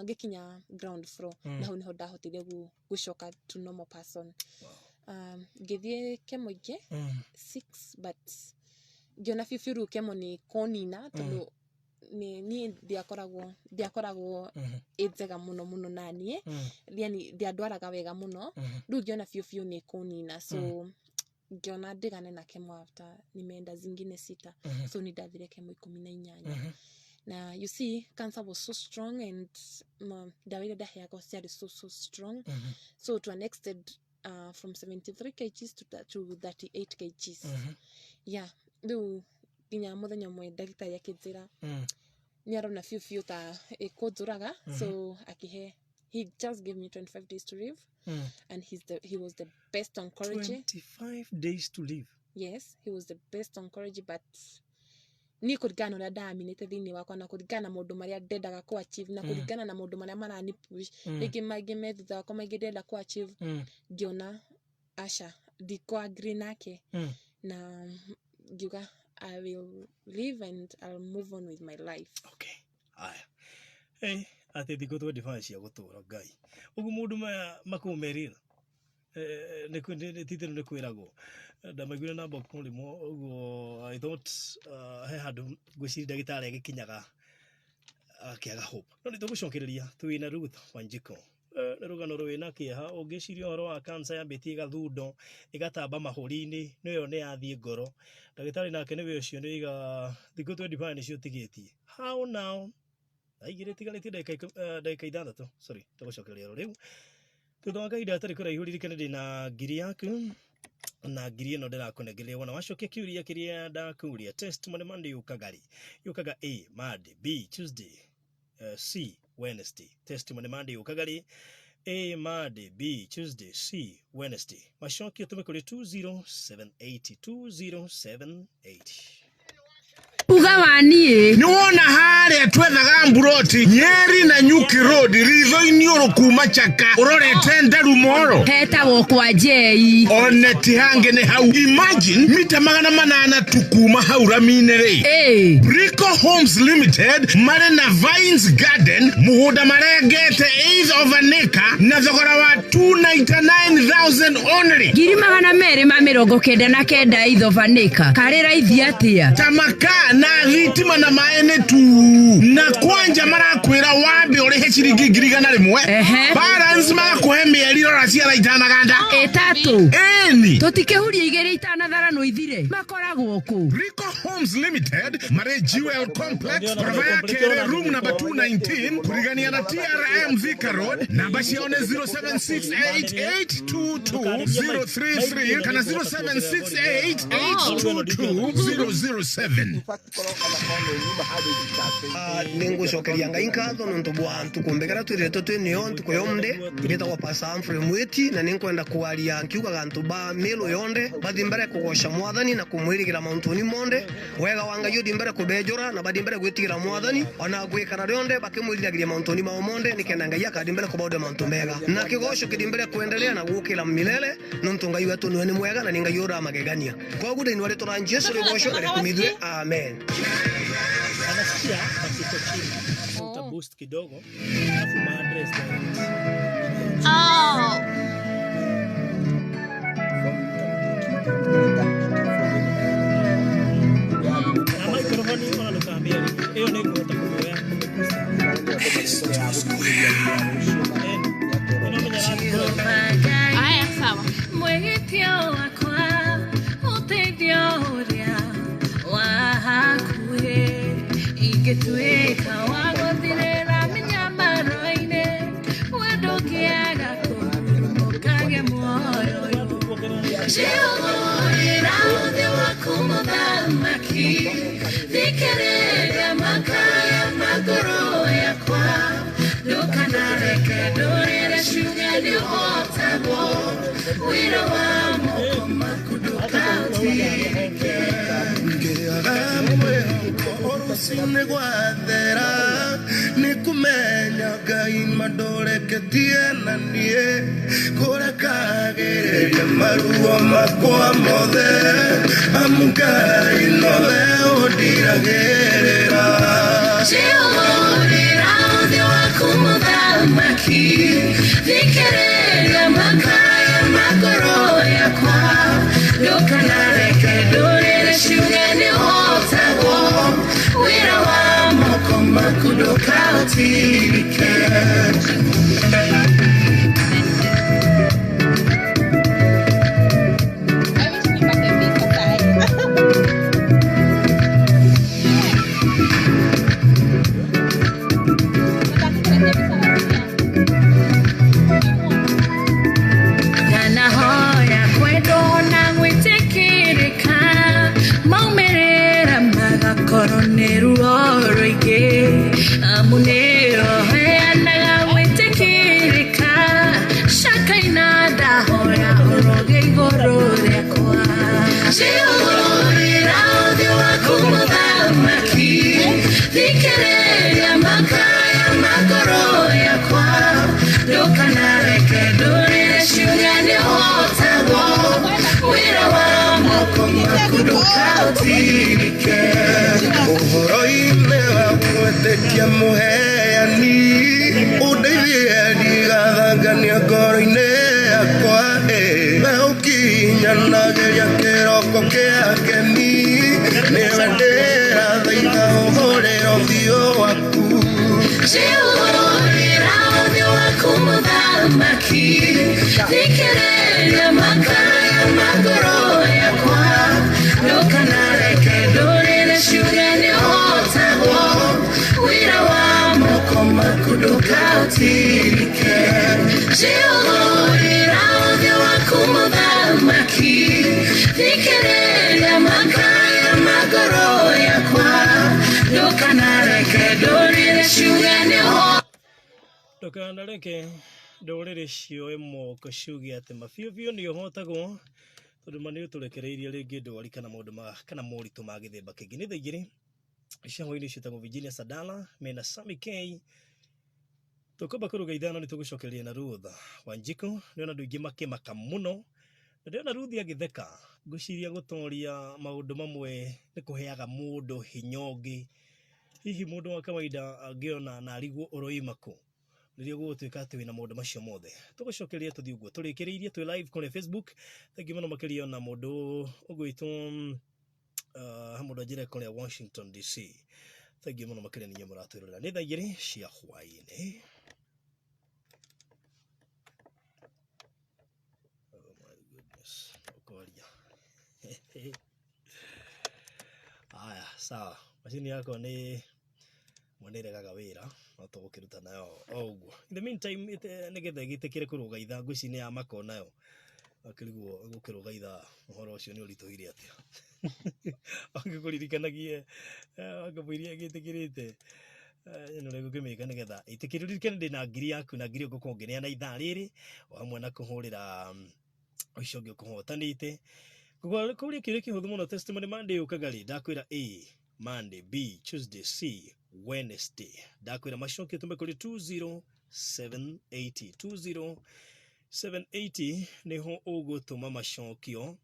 B: ngĩkinya ground floor, na hau nĩho ndahotire gũcoka to normal person. Ngĩthiĩ chemo ingĩ six, but ngĩona biũ biũ rĩu chemo nĩ kũnina, tondũ nĩ niĩ ndiakoragwo ĩ njega mũno mũno na niĩ, yani ndiandwaraga wega mũno. Rĩu ngĩona biũ biũ nĩ kũnina, so ngĩona ndigane na chemo after nimeenda zingine sita. So nĩ ndathire chemo 18, na you see, cancer was so strong and ndawa iria ndaheagwo ciarĩ so so strong, so to an extent from 73 kgs to 38 kgs. Yeah, rĩu nginya mũthenya ũmwe ndagĩtarĩ akĩnjĩra nĩ arona biũ biũ ta ĩkũnjũraga, so akĩhe, he just gave me 25 days to live, and he was the best oncology.
A: 25 days to live?
B: Yes, he was the best oncology, but niĩ kũringana na ũrĩa ndaminĩte thĩinĩ wakwa na kũringana na maũndũ marĩa ndendaga kũ achieve na kũringana na maũndũ marĩa marani push, rĩngĩ maingĩ me thutha wakwa, maingĩ ndĩrenda kũ achieve, ngĩona aca, ndikũ agree nake, na ngiuga I will live and I'll move on with my life.
A: Okay, aya. Hey, atĩ thikũ 25 cia gũtũra, Ngai, ũguo mũndũ maya makũmerĩra titĩrũ nĩ kwĩragwo ndamaiguire namba kũrĩmwo ũguo. I thought he handũ ngwĩciria ndagĩtarĩ agĩkinyaga akĩaga hope, no nĩ tũgũcokereria. Twĩna Ruth Wanjiko. Nĩ rũgano rwĩna kĩeha ũngĩciria ũhoro wa cancer yambĩtie gathundo, ĩgatamba mahũri-inĩ, nĩyo nĩ yathiĩ ngoro. Ndagĩtarĩ nake nĩwe ũcio nĩ oiga thikũ 25 nĩcio ũtigĩtie. How now? Thaa 2 tigarĩtie ndagĩka 6, sorry. Tũgũcokereria oro rĩu thutha wa kahinda gatarĩ kũraihu. Ririkane ndĩna ngiri yaku, na ngiri ĩno ndĩrakũnengereria wona wacokia kĩũria kĩrĩa ndakũria. Testimony Monday yũkaga rĩ? Yũkaga A, Monday, B, Tuesday, C, Wednesday. Testimony Monday yũkaga rĩ? A, Monday, B, Tuesday, C, Wednesday. Macokio tũme kũrĩ 20780, 20780.
E: Uga wa niĩ.
C: Nĩ wona harĩa twethaga mburoti Nyeri na Nyuki Road, ritho-inĩ ũrũ kuma Chaka ũrorete Ndarumoro.
E: Hetagwo kwa Njei.
C: One ti hangĩ nĩ hau. Imagine, mita 800 tu kuma hau rami-inĩ rĩ. Brico Homes Limited marĩ na Vines Garden, mũgũnda marengete eighth of an acre na thogora wa 299,000 only.
E: 299,000 eighth of an acre, karĩ raithi atĩa?
C: Tamaka na thitima na maĩ nĩ tu, na kwanja marakwĩra wambe ũrĩhe ciringi 100,000. Balance magakũhe mĩeri rora ciara itanaganda.
E: Ĩtatũ.
C: Ĩni.
E: Tũtikĩhuria igĩrĩ itanatharanwo ithire, makoragwo kũ?
C: Rico Homes Limited marĩ Jewel Complex, barabara ya kerĩ, room number 219, kũrigania na TRM Thika Road. Namba ciao nĩ 0768822033 kana 0768822007.
F: Ningucokeria Ngai nkatho nontu bwa ntuku mbegera twithiritwe twi nio ntuku yonde. Ngitagwo Pastor Humphrey Mwiti, na ninkwenda kwaria nkiugaga ntu ba milu yonde bathi mbere kugoca Mwathani na kumwirigira mauntuni monde. Wega wa Ngai uthi mbere kubejura na bathi mbere gwitigira Mwathani ona gwikara rionde bakimwiriragiria mauntuni mao monde, nikenda Ngai akathi mbere kubaude mauntu mega na kigoco kithi mbere kuendelea na gukira milele, nontu Ngai wetu niwe ni mwega na ni Ngai uramagegania. Koguo ndinwa ritwa ra Jesu rigoco na rikumithwe, amen.
A: Anasikia but iko chini. So uta boost kidogo alafu ma address direct.
B: Oh.
A: Na microphone ona ndũkambia rĩngĩ. Ĩyo nĩ ĩkũhota kũmĩoya kũmĩboost. Ĩno menya
B: Aya, sawa.
E: Mwĩhĩtio wakwa.
G: Ndũge muoyo Njĩũrĩra ũthĩ waku mũthamaki Thikĩrĩria makaya ma ngoro yakwa Ndũkanareke ndũrĩre ciuge nĩũhotagwo Wĩra wa moko maku ndũkaũtirike
H: Ngĩaga mwĩhoko rũcinĩ gwathera nĩ kũmenya Ngai mandũreketie na niĩ kũrekagĩrĩria maruo makwa mothe amu Ngai nowe ũndiragĩrĩra.
G: Njĩũrĩra ũthĩ waku mũthamaki Thikĩrĩria makaya ma ngoro yakwa Ndũkanareke ndũrĩre ciuge nĩũhotagwo Wĩra wa moko maku ndũkaũtirike.
B: I wish nipate visa sahi. Nataka kuletea visa na simu yangu.
G: Ndanahoya kwendwo na gwĩtĩkĩrĩka maumĩrĩra magakorwo nĩ ruo rũingĩ amu nĩũheanaga gwĩtĩkĩrĩka cakaina ndahoya ũroge igũrũ rĩakwa Njĩũrĩra ũthiũ waku mũthamaki thikĩrĩria makaya ma ngoro yakwa ndũkanareke ndũrĩre ciuge nĩũhotagwo wĩra wa moko maku ndũkaũtirike.
H: Ũhoro-inĩ wa gwĩtĩkia mũheani ũndeithie ndigathangania ngoro-inĩ yakwa we ũkinyanagĩria kĩroko kĩa keni nĩwe ndĩrathaitha ũhũrĩre ũthiũ waku.
G: Njĩũrĩra ũthiũ waku mũthamaki thikĩrĩria makaya ma ngoro yakwa ndũkanareke ndũrĩre ciuge nĩũhotagwo wĩra wa moko maku ndũkaũtirike. Njĩũrĩra ũthiũ waku mũthamaki thikĩrĩria makaya ma ngoro yakwa ndũkanareke ndũrĩre ciuge nĩũhotagwo
A: Ndũkanareke ndũrĩrĩ cioe moko ciuge atĩ mabiũ biũ nĩ ũhotagwo tondũ ma nĩ ũtũrekereirie rĩngĩ ndwari kana maũndũ ma kana moritũ ma gĩthemba kĩngĩ. Nĩ thaa igĩrĩ cia hwaĩ-inĩ ciĩtagwo Virginia Sadala mena Sammy K. Tũkwamba kũrũga ithano nĩ tũgũcokereria na Ruth Wanjikũ. Nĩona andũ aingĩ makĩmaka mũno na ndĩrona Ruth agĩtheka. Ngwĩciria gũtoria maũndũ mamwe nĩ kũheaga mũndũ hinya ũngĩ. Hihi mũndũ wa kawaida angĩona na arigwo ũroima kũ rĩrĩa gũgũtuĩka atĩ wĩna maũndũ macio mothe. Tũgũcokeria tũthiĩ ũguo tũrĩkĩrĩirie twĩ live kũrĩa Facebook. Thengi mũno makĩria ona mũndũ ũgwĩtwo mũndũ anjĩre kũrĩa Washington DC. Thengi mũno makĩria nĩ inyuĩ mũratwĩrorera. Nĩ thaa igĩrĩ cia hwaĩ-inĩ. Oh my goodness, ũkwaria. Aya, sawa. Macini yakwa nĩ mwene ĩregaga wĩra no tũgũkĩruta nayo o ũguo. In the meantime, nĩgetha ĩgĩtĩkĩre kũrũga ithaa, ngwĩciria nĩ ya maka onayo. Akĩrigwo gũkĩrũga ithaa ũhoro ũcio nĩ ũritũhire atĩa. Angĩkũririkanagie angĩmũiria ĩgĩtĩkĩrĩte ĩno ũrĩa ngũkĩmĩka nĩgetha ĩtĩkĩre. Ririkana ndĩna ngiri yaku na ngiri ũngĩkorwo ũngĩneana ithaa rĩrĩ o hamwe na kũhũrĩra ũcio ũngĩ ũkũhotanĩte. Kũria kĩũria kĩhũthũ mũno. Testimony Monday yũkaga rĩ? Ndakwĩra A Monday, B Tuesday, C Wednesday. Ndakwĩra macokio tũme kũrĩ 20780 20780 nĩho ũgũtũma macokio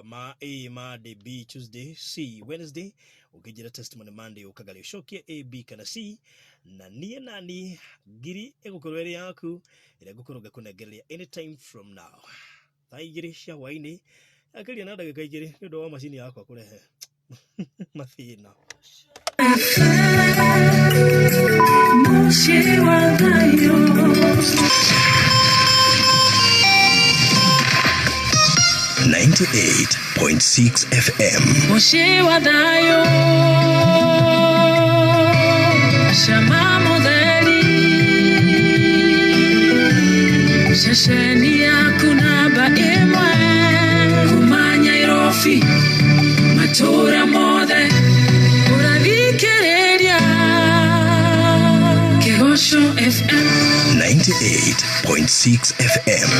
A: ma A Monday, B Tuesday, C Wednesday. Ũkĩnjĩra Testimony Monday ũkaga rĩ, ũcokie A, B kana C na niĩ nani ngiri ĩgũkorwo ĩrĩ yaku ĩrĩa ngũkorwo ngĩkũnengereria anytime from now. Thaa igĩrĩ cia hwaĩ-inĩ akĩria na ndagĩka igĩrĩ nĩ ũndũ wa macini yakwa kũrehe mathĩna.
G: Mũciĩ wa thayũ.
D: 98.6 FM.
G: Mũciĩ wa thayũ cama mũtheri Ceceni yaku namba ĩmwe kuma Nyairobi matũra mothe ũrathikĩrĩria Kĩgoco FM.
D: 98.6 FM.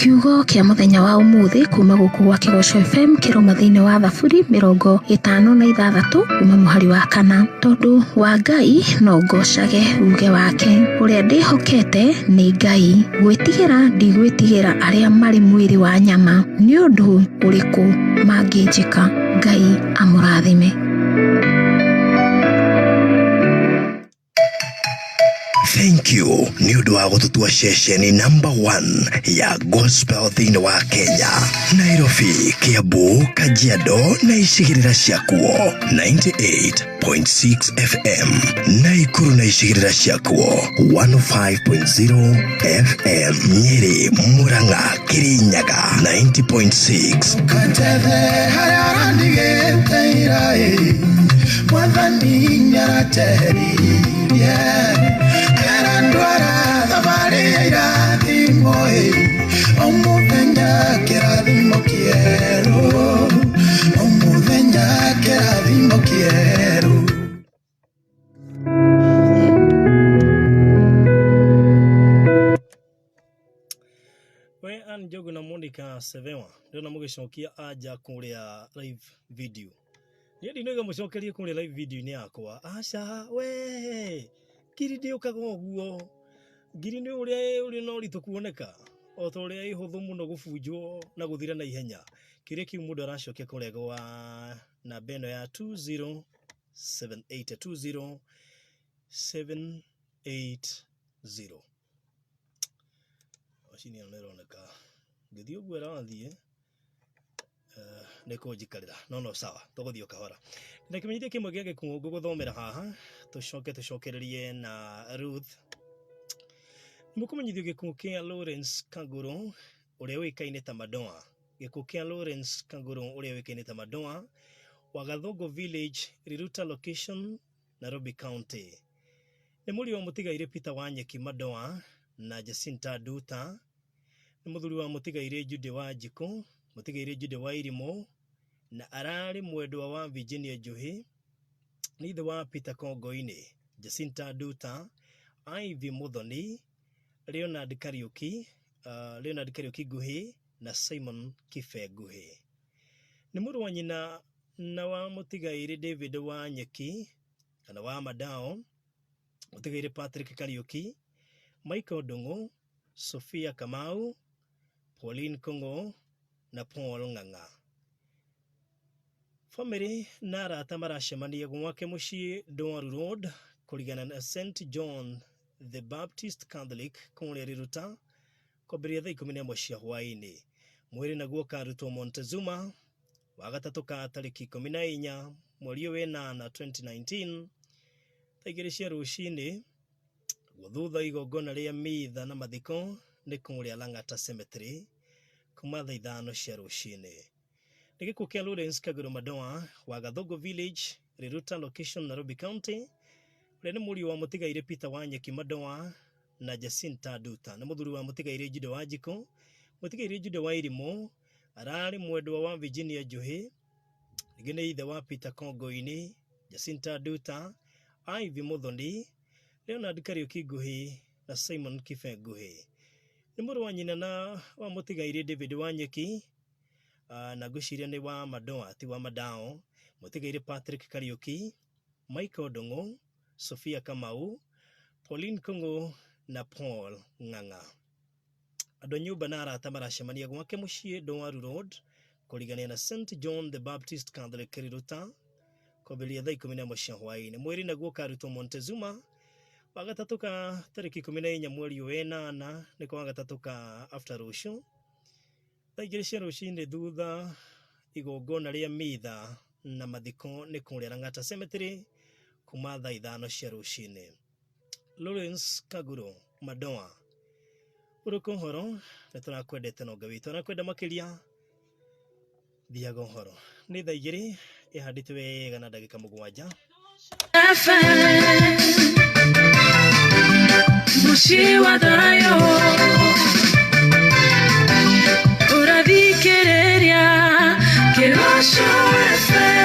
I: Kiugo kia muthenya wa umuthi kuma guku gwa Kigoco FM kiroma thiini wa Thaburi 56 kuma muhari wa 4. Tondu wa Ngai no ngocage uge wake, uria ndihokete ni Ngai, gwitigira ndigwitigira aria mari mwiri wa nyama, ni undu uriku manginjika. Ngai amurathime.
D: Thank you nĩ ũndũ wa gũtũtua ceceni number 1 ya gospel thĩinĩ wa Kenya. Nairobi, Kiambu, Kajiado na icigĩrĩra ciakuo 98.6 FM, Naikuru na icigĩrĩra ciakuo 105.0 FM, Nyeri, Murang'a, Kirinyaga 90.6.
H: Katethe harĩa ũrandigĩte ira-ĩ, Mwathani nĩaratehereirie. Arandwara thabarĩ ya irathimo-ĩ, o mũthenya kĩrathimo kĩerũ, o mũthenya kĩrathimo kĩerũ.
A: We Ann Njogu na Monica Sevewa ndĩrona mũgĩcokia anja kũrĩa live video. Niĩ ndinoiga mũcokerie kũrĩa live video-inĩ yakwa. Aca we ngiri ndĩũkaga ũguo, ngiri nĩ ũrĩa ũrĩ na ũritũ kuoneka o ta ũrĩa ĩhũthũ mũno gũbunjwo na gũthira na ihenya. Kĩrĩa kĩu mũndũ aracokia kũrĩa gwa namba ĩno ya 2078 20780. Macini ĩno nĩ ĩroneka ngĩthiĩ ũguo ĩrathiĩ nĩ kũnjikarĩra no sawa, tũgũthiĩ o kahora. Na kĩmenyithia kĩmwe gĩa gĩkuũ ngũgũthomera haha tũcoke tũcokererie na Ruth. Mũkũmenyithio gĩkuũ kĩa Lawrence Kaguru ũrĩa ũĩkaine ta Madoa. Gĩkuũ kĩa Lawrence Kaguru ũrĩa ũĩkaine ta Madoa wa Gathongo Village, Riruta Location, Nairobi County. Nĩ mũriũ wa mũtigairĩ Peter Wanyeki Madoa na Jacinta Nduta. Nĩ mũthuri wa mũtigairĩ Jude Wanjikũ, mũtigairĩ Jude wa Irimũ, na ararĩ mwendwa wa Virginia Njuhi. Nĩ ithe wa Peter Kongoini, Jacinta Nduta, Ivy Muthoni, Leonard Kariuki, Leonard Kariuki Nguhi na Simon Kibe Nguhi. Nĩ mũrũ wa nyina na wa mũtigairĩ David wa Nyeki kana wa Madao, mũtigairĩ Patrick Kariuki, Michael Ndung'u, Sophia Kamau, Pauline Kong'o na Paul Ng'ang'a. Famĩlĩ na arata maracemania gwake mũciĩ Ndwaru Road kũrigana na St John the Baptist Catholic kũrĩa Riruta kwambĩrĩria thaa 11 cia hwaĩ-inĩ. Mwĩrĩ naguo ũkarutwo Montezuma wagatatũ ka tarĩki 14 mweri ũyũ wĩnana 2019 thaa 2 cia rũcinĩ. Thutha igongona rĩa mitha na mathiko nĩ kũrĩa Lang'ata Cemetery kuma thaa 5 cia rũcinĩ. Nĩ gĩkuũ kĩa Lawrence Kaguru Madoa wa Gathongo Village, Riruta Location, Nairobi County, ũrĩa nĩ mũriũ wa mũtigairĩ Peter Wanyeki Madoa na Jacinta Nduta. Nĩ mũthuri wa mũtigairĩ Jude Wanjikũ, mũtigairĩ Jude wa Irimũ, ararĩ mwendwa wa Virginia Njuhi, ningĩ nĩ ithe wa Peter Kongoini, Jacinta Nduta, Ivy Muthoni, Leonard Kariuki Nguhi na Simon Kibe Nguhi. Nĩ mũrũ wa nyina na wa mũtigairĩ David Wanyeki, na ngwĩciria nĩ wa Madoa ti wa Madao, mũtigairĩ Patrick Kariuki, Michael Ndung'u, Sophia Kamau, Pauline Kong'o na Paul Ng'ang'a. Andũ a nyũmba na arata maracemania gwake mũciĩ Ndwaru Road kũrigania na St John the Baptist Catholic Riruta kwambĩrĩria thaa 11 cia hwaĩ-inĩ. Mwĩrĩ naguo ũkarutwo Montezuma wagatatũ ka tarĩki 14 mweri ũyũ wĩnana, nĩko wagatatũ ka after rũciũ thaa 2 cia rũcinĩ thutha igongona rĩa mitha na mathiko nĩ kũrĩa Lang'ata Cemetery kuma thaa 5 cia rũcinĩ. Lawrence Kaguru Madoa, ũrũka ũhoro nĩ tũrakwendete no Ngai witũ arakwenda makĩria, thiaga ũhoro. Nĩ thaa 2 ĩhandĩte wega na ndagĩka 7.
G: FM Muciĩ wa thayũ ũrathikĩrĩria Kĩgoco FM.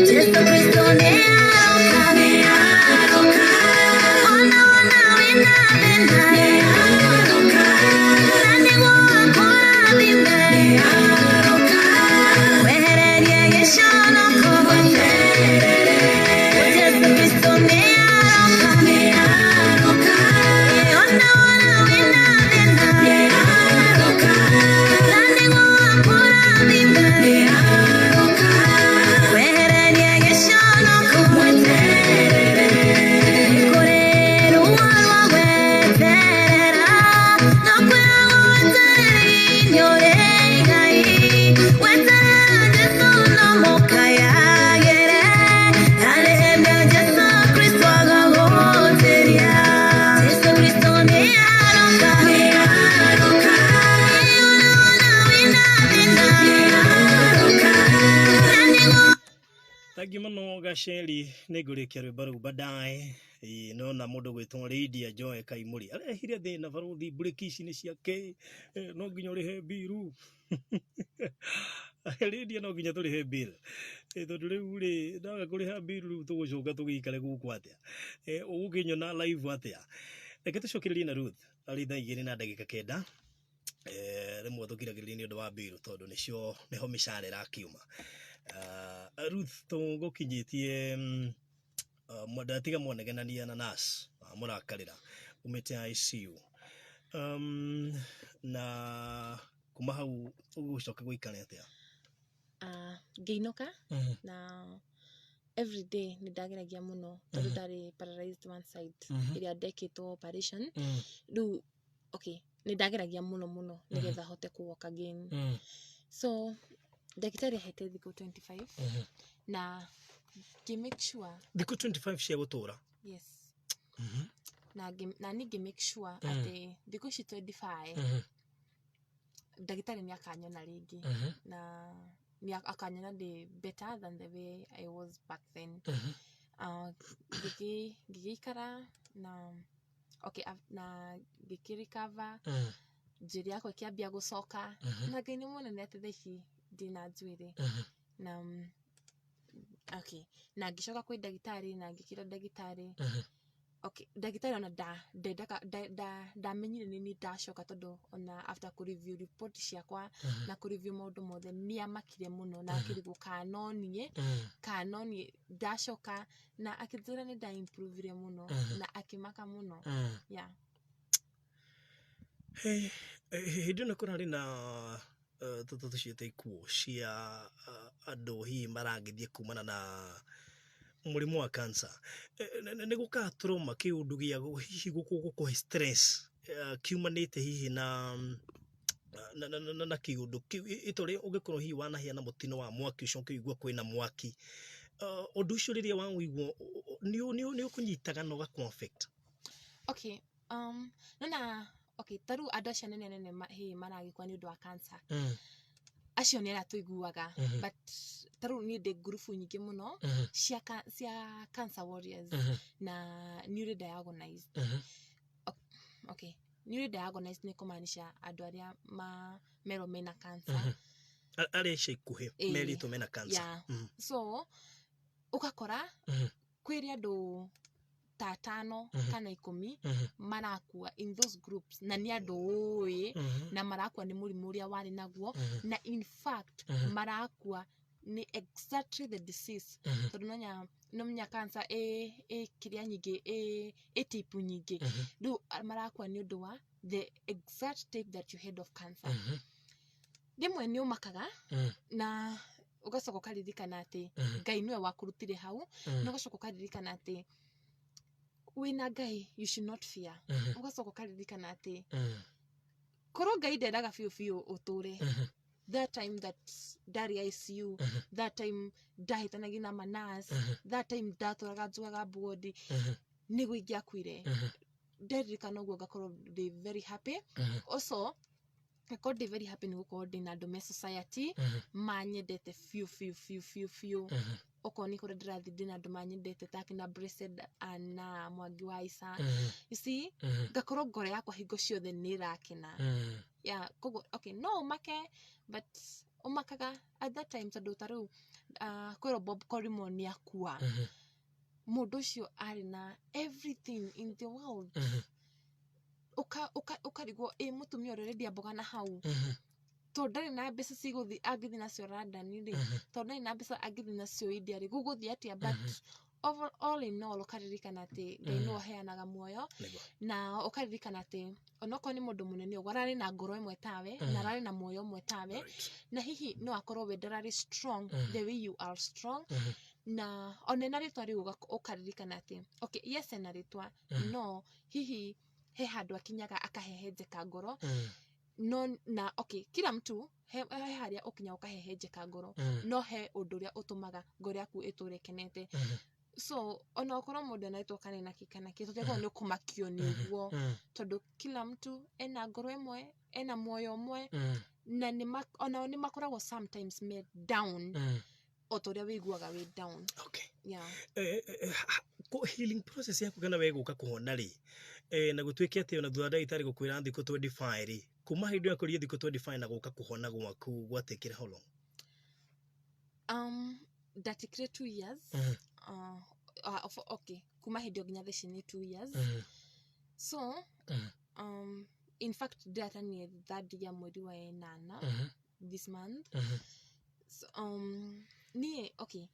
J: Jesu Kristo nĩaroka, nĩaroka. Ona wona wĩna thĩna, nĩaroka. Na nĩguo akũrathime, nĩaroka. Wehererie gĩconoko, weterere. Jesu Kristo nĩaroka, nĩaroka. Ona wona wĩna thĩna, nĩaroka. Na nĩguo akũrathime, nĩaroka. Wehererie gĩconoko, mweterere. Kũrĩ ruo rwa gweterera, no kwĩragwo wetereri nĩũrĩ Ngai. Weterera Jesũ no mũkayagĩre, ndarĩhĩmbia Jesũ Kristo agagũtĩria. Jesũ Kristo nĩaroka, nĩaroka. Ona wona wĩna thĩna, nĩaroka. Na nĩguo
A: Thank you mũno Gaceri, nĩ ngũrĩkia rwĩmbo rũu baadaye. Ĩĩ, nona mũndũ gwĩtwo Lydia Joy Kaimũri arehire thĩna barũthi, mburĩki ici nĩ ciake, no nginya ũrĩhe mbiru. Lydia, no nginya tũrĩhe bill. Tondũ rĩu rĩ ndaga kũrĩha bill, rĩu tũgũcoka tũgĩikare gũkũ atĩa? Ũgũkĩnyona live atĩa? Reke tũcokererie na Ruth arĩ thaa 2 na ndagĩka 9. Rĩmwe tũkiragĩrĩria nĩ ũndũ wa bill, tondũ nĩcio nĩho mĩcara ĩrakiuma. Ruth, tũgũkinyĩtie ndatiga mwanegenania na nurse mũrakarĩra umĩte ICU, na kuma hau ũgũcoka gũikara atĩa?
B: Ngĩinũka na every day nĩ ndageragia mũno tondũ ndarĩ paralyzed one side ĩrĩa ndekĩtwo operation. Rĩu okay, nĩ ndageragia mũno mũno nĩgetha hote kũ walk again. So ndagĩtarĩ ahete thikũ 25 na ngĩ make sure.
A: Thikũ 25 cia gũtũra?
B: Yes. Na niĩ ngĩ make sure atĩ thikũ ici 25 ndagĩtarĩ nĩ akanyona rĩngĩ na nĩ akanyona ndĩ better than the way I was back then. Ngĩgĩikara na okay, na ngĩkĩrecover, njuĩrĩ yakwa ĩkĩambia gũcoka, na Ngai nĩ mũnene atĩ thaa ici ndĩna njuĩrĩ. Na okay, na ngĩcoka kwĩ ndagĩtarĩ na ngĩkĩra ndagĩtarĩ. Okay, ndagĩtarĩ ona ndendaga ndamenyire nĩ niĩ ndacoka, tondũ ona after kũ review report ciakwa na kũ review maũndũ mothe, nĩ amakire mũno na akĩrigwo kana no niĩ, kana no niĩ ndacoka, na akĩnjĩra nĩ nda improvire mũno na akĩmaka mũno, yeah.
A: Hey, hĩndĩ ĩno kũrarĩ na tũciĩte ikuũ cia andũ hihi marangĩthiĩ kumana na mũrimũ wa cancer. Nĩ gũkaga trauma, kĩũndũ gĩa hihi gũkũhe stress kiumanĩte hihi na kĩũndũ kĩu, ĩta ũrĩa ũngĩkorwo hihi wanahĩa na mũtino wa mwaki, ũcoke ũigue kwĩna mwaki. Ũndũ ũcio rĩrĩa waũigua nĩ ũkũnyitaga na ũgakũ affect?
B: Okay, nona okay, ta rĩu andũ acio anene anene hihi maragĩkua nĩ ũndũ wa cancer, acio nĩ arĩa tũiguaga, but ta rĩu niĩ ndĩ ngurubu nyingĩ mũno cia cancer warriors na newly diagnosed. Okay, newly diagnosed nĩ kũmaanisha andũ arĩa merwo mena cancer
A: Arĩa ica ikuhĩ merĩtwo mena cancer.
B: Yeah. So ũgakora kwĩrĩ andũ ta 5 kana 10 marakua in those groups, na nĩ andũ ũĩ, na marakua nĩ mũrimũ ũrĩa warĩ naguo, na in fact marakua nĩ exactly the disease, tondũ no menya cancer ĩ kĩrĩa nyingĩ, ĩ type nyingĩ. Rĩu marakua nĩ ũndũ wa the exact type that you had of cancer. Rĩmwe nĩ ũmakaga na ũgacoka ũkaririkana atĩ Ngai nĩwe wakũrutire hau, na ũgacoka ũkaririkana atĩ wĩna Ngai, you should not fear. Ũgacoka ũkaririkana atĩ Korwo Ngai ndendaga biũ biũ ũtũre, that time that ndarĩ ICU, that time ndahĩtanagia na manas, that time ndatũraga njugaga mbũndi, nĩguo ingĩakuire. Nderirikana ũguo ngakorwo ndĩ very happy. Also ngakorwo ndĩ very happy nĩ gũkorwo ndĩ na andũ me society manyendete biũ biũ biũ biũ biũ. Okorwo nĩ kũrĩa ndĩrathiĩ, ndĩ na andũ manyendete ta akina Blessed na Mwangi wa Isa, you see, ngakorwo ngoro yakwa hingo ciothe nĩ ĩrakena. Yeah, koguo okay, no ũmake, but ũmakaga at that time tondũ ta rĩu kwĩrwo Bob Collymore nĩ akua, mũndũ ũcio arĩ na everything in the world. Ũkarigwo ĩ mũtumia ũrĩa ũrendia mboga na hau, tondũ ndarĩ na mbeca cigũthiĩ angĩthiĩ nacio London rĩ, tondũ ndarĩ na mbeca angĩthiĩ nacio India rĩ, gũgũthiĩ atĩa? But over all in all, ũkaririkana atĩ Ngai nĩwe ũheanaga muoyo, na ũkaririkana atĩ onokorwo nĩ mũndũ mũnene ũguo, ararĩ na ngoro ĩmwe tawe na ararĩ na muoyo ũmwe tawe, na hihi no akorwo we ndararĩ strong the way you are strong. Na ona ena rĩtwa rĩu, ũkaririkana atĩ okay, yes, ena rĩtwa, no hihi he handũ akinyaga akahehenjeka ngoro. No na okay, kila mtu he harĩa ũkinya ũkahehenjeka ngoro, no he ũndũ ũrĩa ũtũmaga ngoro yaku ĩtũre ĩkenete. So ona okorwo mũndũ ena kana ena kĩ kana kĩ, tũtiagĩrĩirwo nĩ kũmakio nĩ ũguo, tondũ kila mtu ena ngoro ĩmwe, ena muoyo ũmwe, na onao nĩ makoragwo sometimes me down o ta ũrĩa wĩiguaga wĩ down. Yeah.
A: Healing process yaku kana we gũka kũhona rĩ, na gũtuĩke atĩ ona thutha wa ndagĩtarĩ gũkwĩra thikũ 25 rĩ, kuma hĩndĩ ĩyo akũrie thikũ 25 na gũka kũhona gwaku gwatekire how long?
B: Ndatikire 2 years. Okay, kuma hĩndĩ ĩyo nginya thaa ici nĩ 2 years. So in fact ndĩratanie third ya mweri wa ĩnana, this month. So, niĩ okay,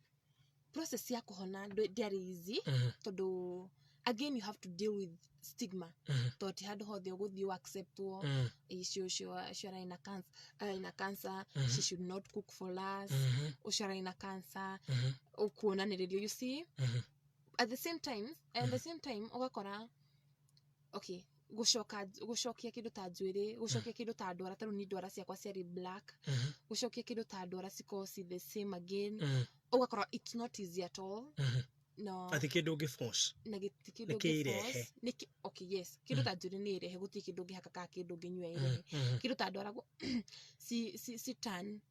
B: process ya kũhona ndĩarĩ easy, tondũ again you have to deal with stigma, tondũ ti handũ hothe ũgũthiĩ acceptwo. Icio ũcio ararĩ na cancer, ararĩ na cancer, she should not cook for us. Ũcio ararĩ na cancer, ũkuonanĩrĩrio, you see. At the same time ũgakora okay, gũcoka gũcokia kĩndũ ta njuĩrĩ, gũcokia kĩndũ ta ndwara, ta rĩu ni ndwara ciakwa ciarĩ black, gũcokia kĩndũ ta ndwara cikorwo ci the same again, ũgakora it's not easy at all. No
A: Atĩ kĩndũ ũngĩ force.
B: Na gĩti kĩndũ
A: Nĩ kĩirehe.
B: ũngĩ force. Okay, yes, kĩndũ ta njuĩrĩ nĩ ĩrehe, gũtirĩ kĩndũ ũngĩhaka kana kĩndũ ũngĩnyua ĩrehe. Kĩndũ ta ndwara ci turn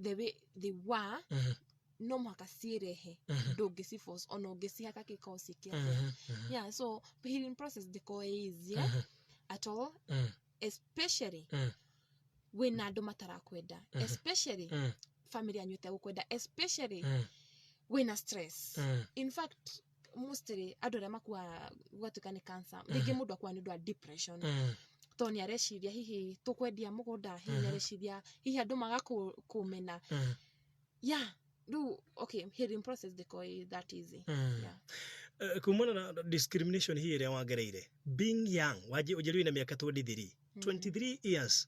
B: the way they were, no mũhaka ciĩrehe, ndũngĩci force ona ũngĩcihaka gĩkorwo ciĩke atĩa. Yeah, so healing process ndĩkorwo ĩ easy at all, especially wĩna andũ matarakwenda, especially family yanyu ĩtegũkwenda, especially wĩna stress. In fact, mostly andũ arĩa makua gũgatuĩka nĩ cancer, rĩngĩ mũndũ akua nĩ ũndũ wa depression, tondũ nĩ areciria hihi tũkwendia mũgũnda, hihi nĩ areciria hihi andũ maga kũmena. Yeah, rĩu okay, healing process ndĩkorwo ĩ that easy. Yeah.
A: Kumana na discrimination hihi ĩrĩa wagereire being young, wanjĩ ũnjĩrĩ wĩna mĩaka 23, 23 years,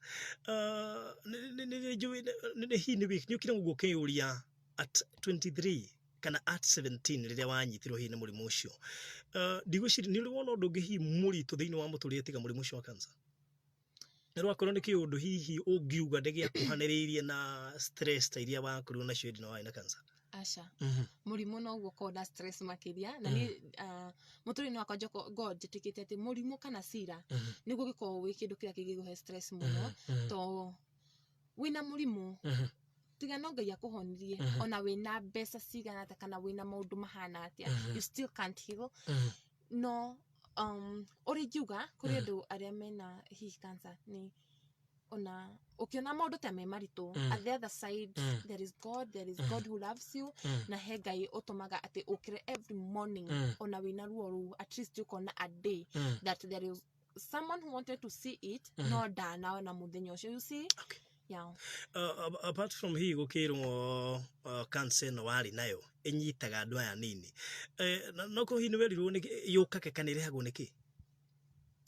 A: nĩ njũĩ hihi nĩ ũkire ũguo ũkĩyũria at 23 kana at 17 rĩrĩa wanyitirwo hihi nĩ mũrimũ ũcio, ndigwĩciria nĩ ũrĩ wona ũndũ ũngĩ hihi mũritũ thĩinĩ wa mũtũrĩre tiga mũrimũ ũcio wa cancer? Nĩ rwakorwo nĩ kĩũndũ hihi ũngiuga nĩ gĩakuhanĩrĩirie na stress ta iria wakorirwo nacio hĩndĩ ĩno warĩ na cancer?
B: Aca, mũrimũ noguo ũkorwo na stress makĩria. Na niĩ mũtũrĩre-inĩ wakwa ngoragwo njĩtĩkĩtie atĩ mũrimũ kana cira nĩguo gĩkoragwo gwĩ kĩndũ kĩrĩa kĩngĩkũhe stress mũno, to wĩna mũrimũ, tiga no Ngai akũhonirie, ona wĩna mbeca cigana atĩa kana wĩna maũndũ mahana atĩa, you still can't heal. No ũrĩa ingiuga kũrĩ andũ arĩa mena hihi cancer nĩ ona ũkĩona maũndũ ta me maritũ, at the other side there is God, there is God who loves you, na he Ngai ũtũmaga atĩ ũkĩre every morning ona wĩna ruo rũu, at least ũkona a day that there is someone who wanted to see it, no ndanaona mũthenya ũcio, you see. Yeah.
A: Apart from hihi gũkĩrwo cancer ĩno warĩ nayo ĩnyitaga andũ aya nini, no korwo hihi nĩ werirwo yũkage kana ĩrehagwo nĩ kĩ?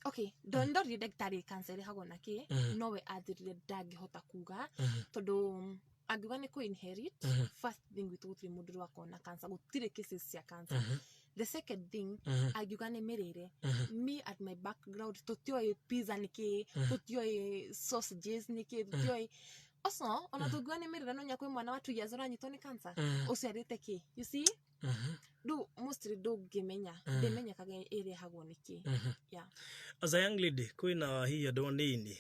B: Okay, ndorire ndagĩtarĩ cancer ĩrehagwo na kĩ, nowe anjĩrire ndangĩhota kuga, tondũ angiuga nĩ kũ inherit, first thing gwitũ gũtirĩ mũndũ ũrĩ wakorwo na cancer, gũtirĩ cases cia cancer. The second thing, angiuga nĩ mĩrĩre, me at my background, tũtioĩ pizza nĩ kĩ, tũtioĩ sausages nĩ kĩ, tũtioĩ. Also ona tũngiuga nĩ mĩrĩre, no nya kwĩ mwana wa 2 years ũranyitwo nĩ cancer, ũcio arĩte kĩ? You see, rĩu mostly ndũngĩmenya, ndĩmenyekaga ĩrehagwo nĩ kĩ. Yeah.
A: As a young lady, kwĩna hihi andũ anini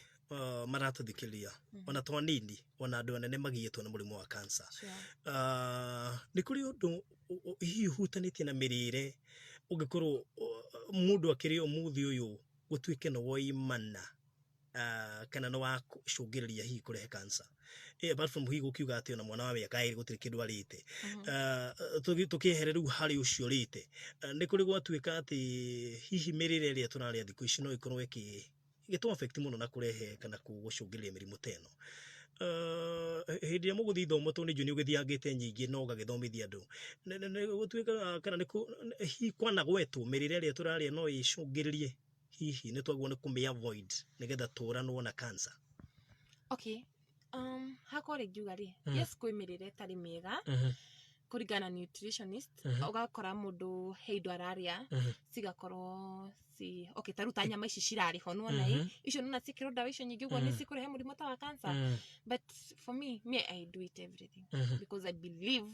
A: maratũthikĩrĩria, ona to anini, ona andũ anene magiĩtwo nĩ mũrimũ wa cancer. Nĩ kũrĩ ũndũ hihi ũhutanĩtie na mĩrĩre ũngĩkorwo mũndũ akĩrĩa ũmũthĩ ũyũ gũtuĩke nĩ woimana kana nĩ wacũngĩrĩria hihi kũrehe cancer? Apart from hihi gũkiuga atĩ ona mwana wa mĩaka 2 gũtirĩ kĩndũ arĩte, tũkĩehere rĩu harĩ ũcio ũrĩte, nĩ kũrĩ gwatuĩka atĩ hihi mĩrĩre ĩrĩa tũrarĩa thikũ ici no ĩkorwo ĩgĩtũ affect mũno na kũrehe kana gũcũngĩrĩria mĩrimũ ta ĩno? Hĩndĩ ĩrĩa mũgũthiĩ ithomo, tondũ nĩ njũĩ nĩ ũgĩthiangĩte nyingĩ na ũgagĩthomithia andũ, nĩ gũtuĩkaga kana nĩ hihi kwanagwetwo mĩrĩre ĩrĩa tũrarĩa no ĩcũngĩrĩrie, hihi nĩ twagĩrĩirwo nĩ kũmĩ avoid nĩgetha tũranwo na cancer?
B: Okay, hakwa rĩ, ngiuga rĩ, yes, kwĩ mĩrĩre ĩtarĩ mĩega kũringana na nutritionist. Ũgakora mũndũ he indo ararĩa cigakorwo ci okay, ta rĩu ta nyama ici cirarĩ ho, nĩwona ĩ, icio nona ciĩkĩrwo ndawa icio nyingĩ ũguo, nĩ cikũrehe mũrimũ ta wa cancer. But for me, I do it everything because I believe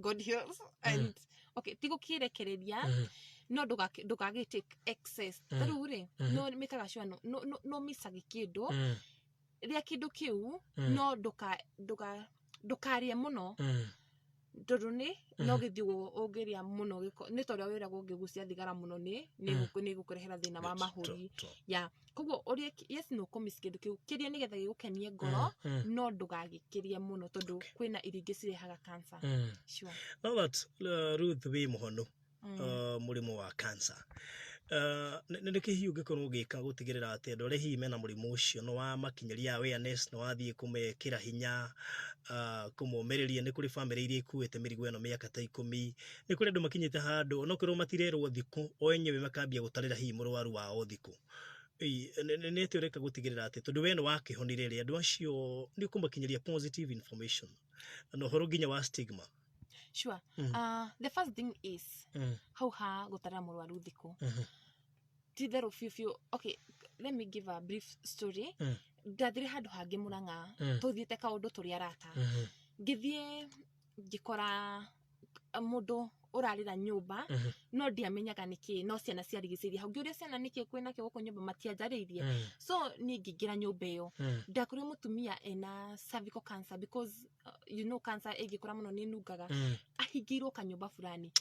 B: God heals. And okay, ti gũkĩrekereria, no ndũkagĩ take excess. Ta rĩu rĩ, no mĩkaga sure no micagi kĩndũ, rĩa kĩndũ kĩu, no ndũkarĩe mũno, tondũ nĩ no gĩthiĩ ũguo ũngĩrĩa mũno gĩko nĩ ta ũrĩa wĩragwo ũngĩgucia thigara mũno nĩ gũkũrehera thĩna wa mahũri ya koguo ũrĩe. Yes, no ũkũmiss kĩndũ kĩu, kĩrĩa nĩgetha gĩgũkenie ngoro, no ndũgagĩkĩrie mũno, tondũ kwĩna irio ingĩ cirehaga cancer. Sure.
A: Now that Ruth wĩ mũhonu mũrimũ wa cancer, nĩ kĩ hihi ũngĩkorwo ũgĩka gũtigĩrĩra atĩ andũ arĩa hihi mena mũrimũ ũcio nĩ wamakinyĩria awareness, nĩ wathiĩ kũmekĩra hinya, kũmomĩrĩria? Nĩ kũrĩ bamĩrĩ iria ikuĩte mĩrigo ĩno mĩaka ta 10. Nĩ kũrĩ andũ makinyĩte handũ onokorwo matirerwo thikũ, o enyewe makambia gũtarĩra hihi mũrwaru wao thikũ. Nĩ atĩa ũreka gũtigĩrĩra atĩ tondũ we nĩ wakĩhonire rĩ, andũ acio nĩ ũkũmakinyĩria positive information na ũhoro nginya wa stigma?
B: Sure. The first thing is, hau ha gũtarĩra mũrwaru thikũ, ti therũ biũ biũ. Okay, let me give a brief story. Ndathire handũ hangĩ Mũrang'a, tũthiĩte kaũndũ tũrĩ arata. Ngĩthiĩ ngĩkora mũndũ ũrarĩra nyũmba, no ndiamenyaga nĩkĩ, no ciana ciarigicĩirie hau. Ngĩũria ciana nĩkĩ kwĩnakĩo gũkũ nyũmba, matianjarĩirie. So niĩ ngĩingĩra nyũmba ĩyo, ndakorire mũtumia ena cervical cancer, because you know cancer ĩngĩkũra mũno nĩ nungaga. Ahingĩirwo kanyũmba fulani,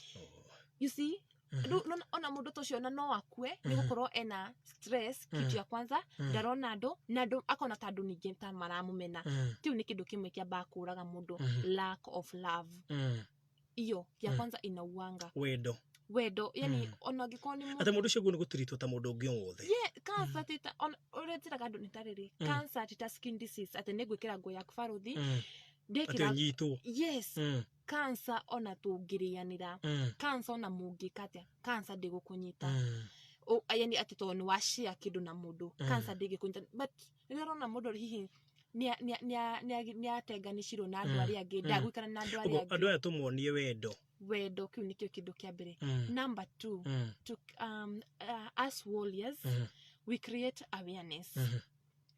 B: you see. Rĩu ona mũndũ ta ũcio ona no akue nĩ gũkorwo ena stress. Kitu ya kwanza, ndarona andũ na andũ akona ta andũ ningĩ ta maramũmena. Kĩu nĩ kĩndũ kĩmwe kĩambaga kũraga mũndũ, lack of love. Iyo ya kwanza inauanga.
A: Wendo.
B: Wendo, yani ona angĩkorwo nĩ
A: atĩ mũndũ ũcio guo nĩ gũtiritwo ta mũndũ ũngĩ o wothe.
B: Yeah, cancer ti ta ũrĩa njĩraga andũ nĩ ta rĩrĩ, cancer ti ta skin disease atĩ nĩ ngwĩkĩra nguo yaku baruthi
A: Atĩ
B: ndekĩra.
A: Ũnyitwo.
B: Yes. Cancer ona tũngĩrĩanĩra, cancer ona mũngĩka atĩa, cancer ndĩgũkũnyita. Yani atĩ tondũ nĩ wa share kĩndũ na mũndũ, cancer ndĩngĩkũnyita. But rĩrĩa ũrona mũndũ hihi nĩ atenganicirwo na andũ arĩa angĩ, ndagũikara na andũ arĩa
A: Ũguo andũ
B: angĩ.
A: Aya tũmonie wendo.
B: Wendo, kĩu nĩkĩo kĩndũ kĩa mbere. Number two, to us warriors, we create awareness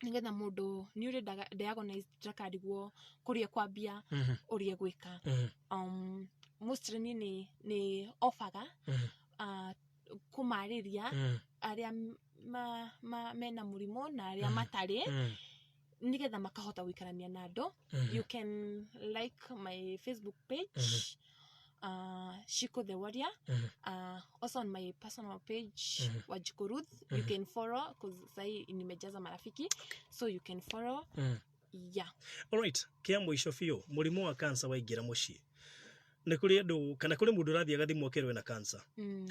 B: nigetha mũndũ nĩ ũrĩ diagnosed ndakarigwo kũrĩa kwambia, ũrĩa gwĩka. Mostly niĩ nĩ offerga kũmarĩria arĩa mena mũrimũ na arĩa matarĩ, nigetha makahota gũikarania na andũ. You can like my Facebook page, Shiko the Warrior. Also on my personal page, Wanjiku Ruth, you can follow, cause sahi nimejaza marafiki, so you can follow. Yeah.
A: Alright, kĩa mũico biũ, mũrimũ wa cancer waingĩra mũciĩ, nĩ kũrĩ andũ kana kũrĩ mũndũ ũrathiĩ agathimwo akerwo ena cancer,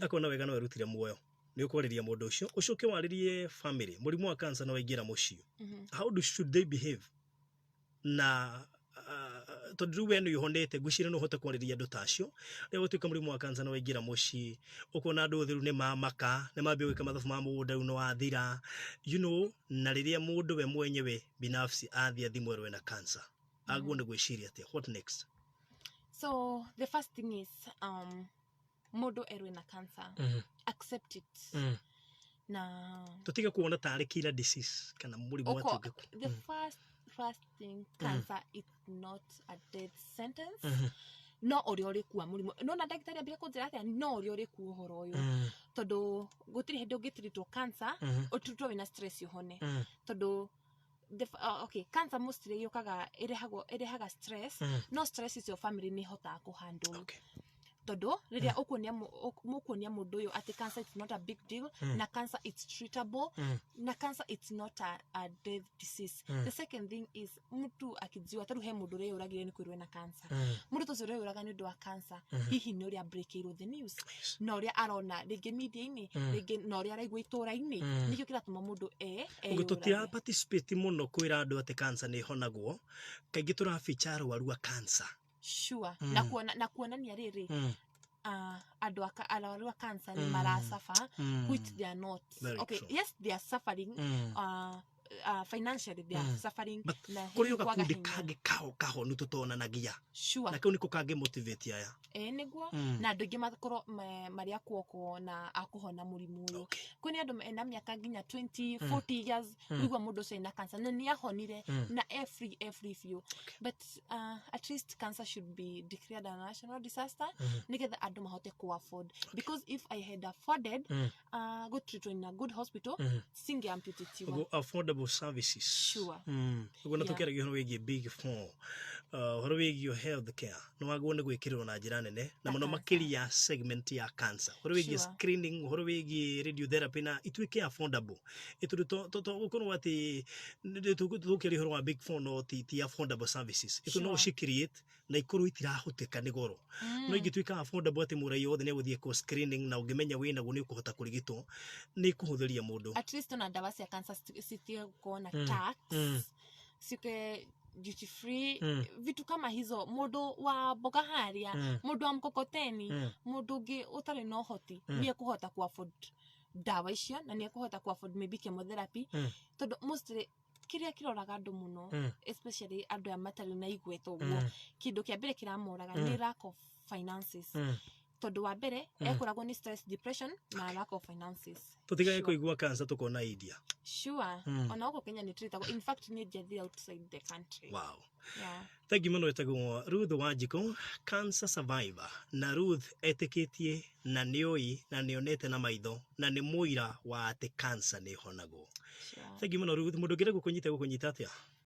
A: akona wega no erutire muoyo. Nĩ ũkwarĩria mũndũ ũcio, ũcoke warĩrie family mũrimũ wa cancer nĩ waingĩra mũciĩ, how should they behave? Na tondũ rĩu we nĩ ũhonete, ngwĩciria no ũhote kwarĩria andũ ta acio. Rĩrĩa gũtuĩka mũrimũ wa cancer nĩ waingĩra mũciĩ, ũkona andũ othe rĩu nĩ mamaka, nĩ mambia gwĩka mathabu ma mũgũnda rĩu nĩ wathira, na rĩrĩa mũndũ we mwenyewe binafsi athiĩ athimwo erwo ena cancer, agwo nĩ gwĩciria atĩa? What next?
B: So the first thing is, Mũndũ erwe na cancer, accept it. Na
A: Tũtige kuona tarĩ killer disease kana mũrimũ
B: Uko,
A: atĩ ũngĩkua.
B: The first thing, cancer is not a death sentence. No ũrĩa ũrĩkua mũrimũ, nona ndagĩtarĩ ambire kũnjĩra atĩa, no ũrĩa ũrĩkua ũhoro ũyũ, tondũ gũtirĩ hĩndĩ ũngĩtreatwo cancer, ũtreatwo wĩna stress ũhone, tondũ okay, cancer mostly yũkaga ĩrehagwo ĩrehaga stress. No stress icio family nĩ ĩhotaga kũhandle, tondũ rĩrĩa ũkuonia mũkuonia mũndũ ũyũ atĩ cancer is not a big deal, na cancer it's treatable, na cancer it's not a death disease. The second thing is, mtu akijua, tarĩu he mũndũ ũreyũragire nĩ kwĩrwo ena cancer. Mũndũ ta ũcio ũreyũraga nĩ ũndũ wa cancer, hihi nĩ ũrĩa breakĩirwo the news na ũrĩa arona rĩngĩ media-inĩ, rĩngĩ na ũrĩa araigua itũra-inĩ, nĩkĩo kĩratũma mũndũ
A: Ũguo tũtira
B: eyũrage.
A: Participate mũno kwĩra andũ atĩ cancer nĩ ĩhonagwo. Kaingĩ tũrabicha arwaru a cancer.
B: Sure. Na kuonania rĩrĩ, andũ arwaru a cancer nĩ marasafa, which they are not.
A: Very
B: Okay,
A: true.
B: yes, they are suffering. Financially they are suffering.
A: But
B: na
A: kũrĩ
B: hihi
A: o
B: kwaga
A: gakundi
B: hinya.
A: Kangĩ kao kahonu tũtonanagia, na kau nĩko kangĩ motivate aya.
B: Ĩĩ, nĩguo. Na andũ aingĩ makorwo marĩ akuoko na akũhona mũrimũ ũyũ. Kwĩnĩ andũ mena mĩaka nginya 20, 40 years, wĩigua mũndũ ũcio ena cancer na nĩ ahonire, na e free, e free biũ. But at least cancer should be declared a national disaster, nĩgetha andũ mahote ku afford, because if I had afforded go treatwo in a good hospital, singeamputatiwa.
A: Ũguo affordable services.
B: Sure.
A: Ũguo na tũkĩaragia ũhoro wĩgiĩ big four, ũhoro wĩgiĩ health care nĩ wagwo nĩ gwĩkĩrĩrwo na njĩra nene na
B: Na
A: mũno
B: cancer.
A: Makĩria segment ya cancer, ũhoro wĩgiĩ screening, ũhoro wĩgiĩ radiotherapy, na ituĩke affordable. Ĩ tondũ to gũkorwo atĩ tũkĩaria ũhoro wa big four no ti affordable services ĩtũ no ũci create na ikorwo itirahũtĩka nĩ goro, no ingĩtuĩka affordable atĩ mũraia wothe nĩ egũthiĩ kũ screening, na ũngĩmenya wĩnaguo nĩ ũkũhota kũrigitwo, nĩ ĩkũhũthĩria mũndũ.
B: At least ona ndawa cia cancer citige gũkorwo na tax, ciuke duty free, vitu kama hizo. Mũndũ wa mboga haria, mũndũ wa mkokoteni, mũndũ ũngĩ ũtarĩ na ũhoti, nĩ ekũhota ku afford ndawa icio, na nĩ ekũhota ku afford maybe chemotherapy, tondũ mostly kĩrĩa kĩroraga andũ mũno, especially andũ aya matarĩ na igweta ũguo, kĩndũ kĩa mbere kĩramoraga nĩ lack of finances, tondũ wa mbere ekoragwo nĩ stress, depression na lack of finances.
A: Tũtigage kũigua cancer tũkona India.
B: Sure. Ona gũkũ Kenya nĩ tũrĩtagwo. In fact, nĩ ndiathire outside the country. Yeah.
A: Thengi mũno. Ĩtagwo Ruth Wanjikũ, cancer survivor, na Ruth etĩkĩtie na nĩoĩ na nĩonete na maitho na nĩ mũira wa atĩ cancer nĩ ĩhonagwo. Thengi mũno, Ruth. Mũndũ ũngĩenda gũkũnyita, gũkũnyita atĩa?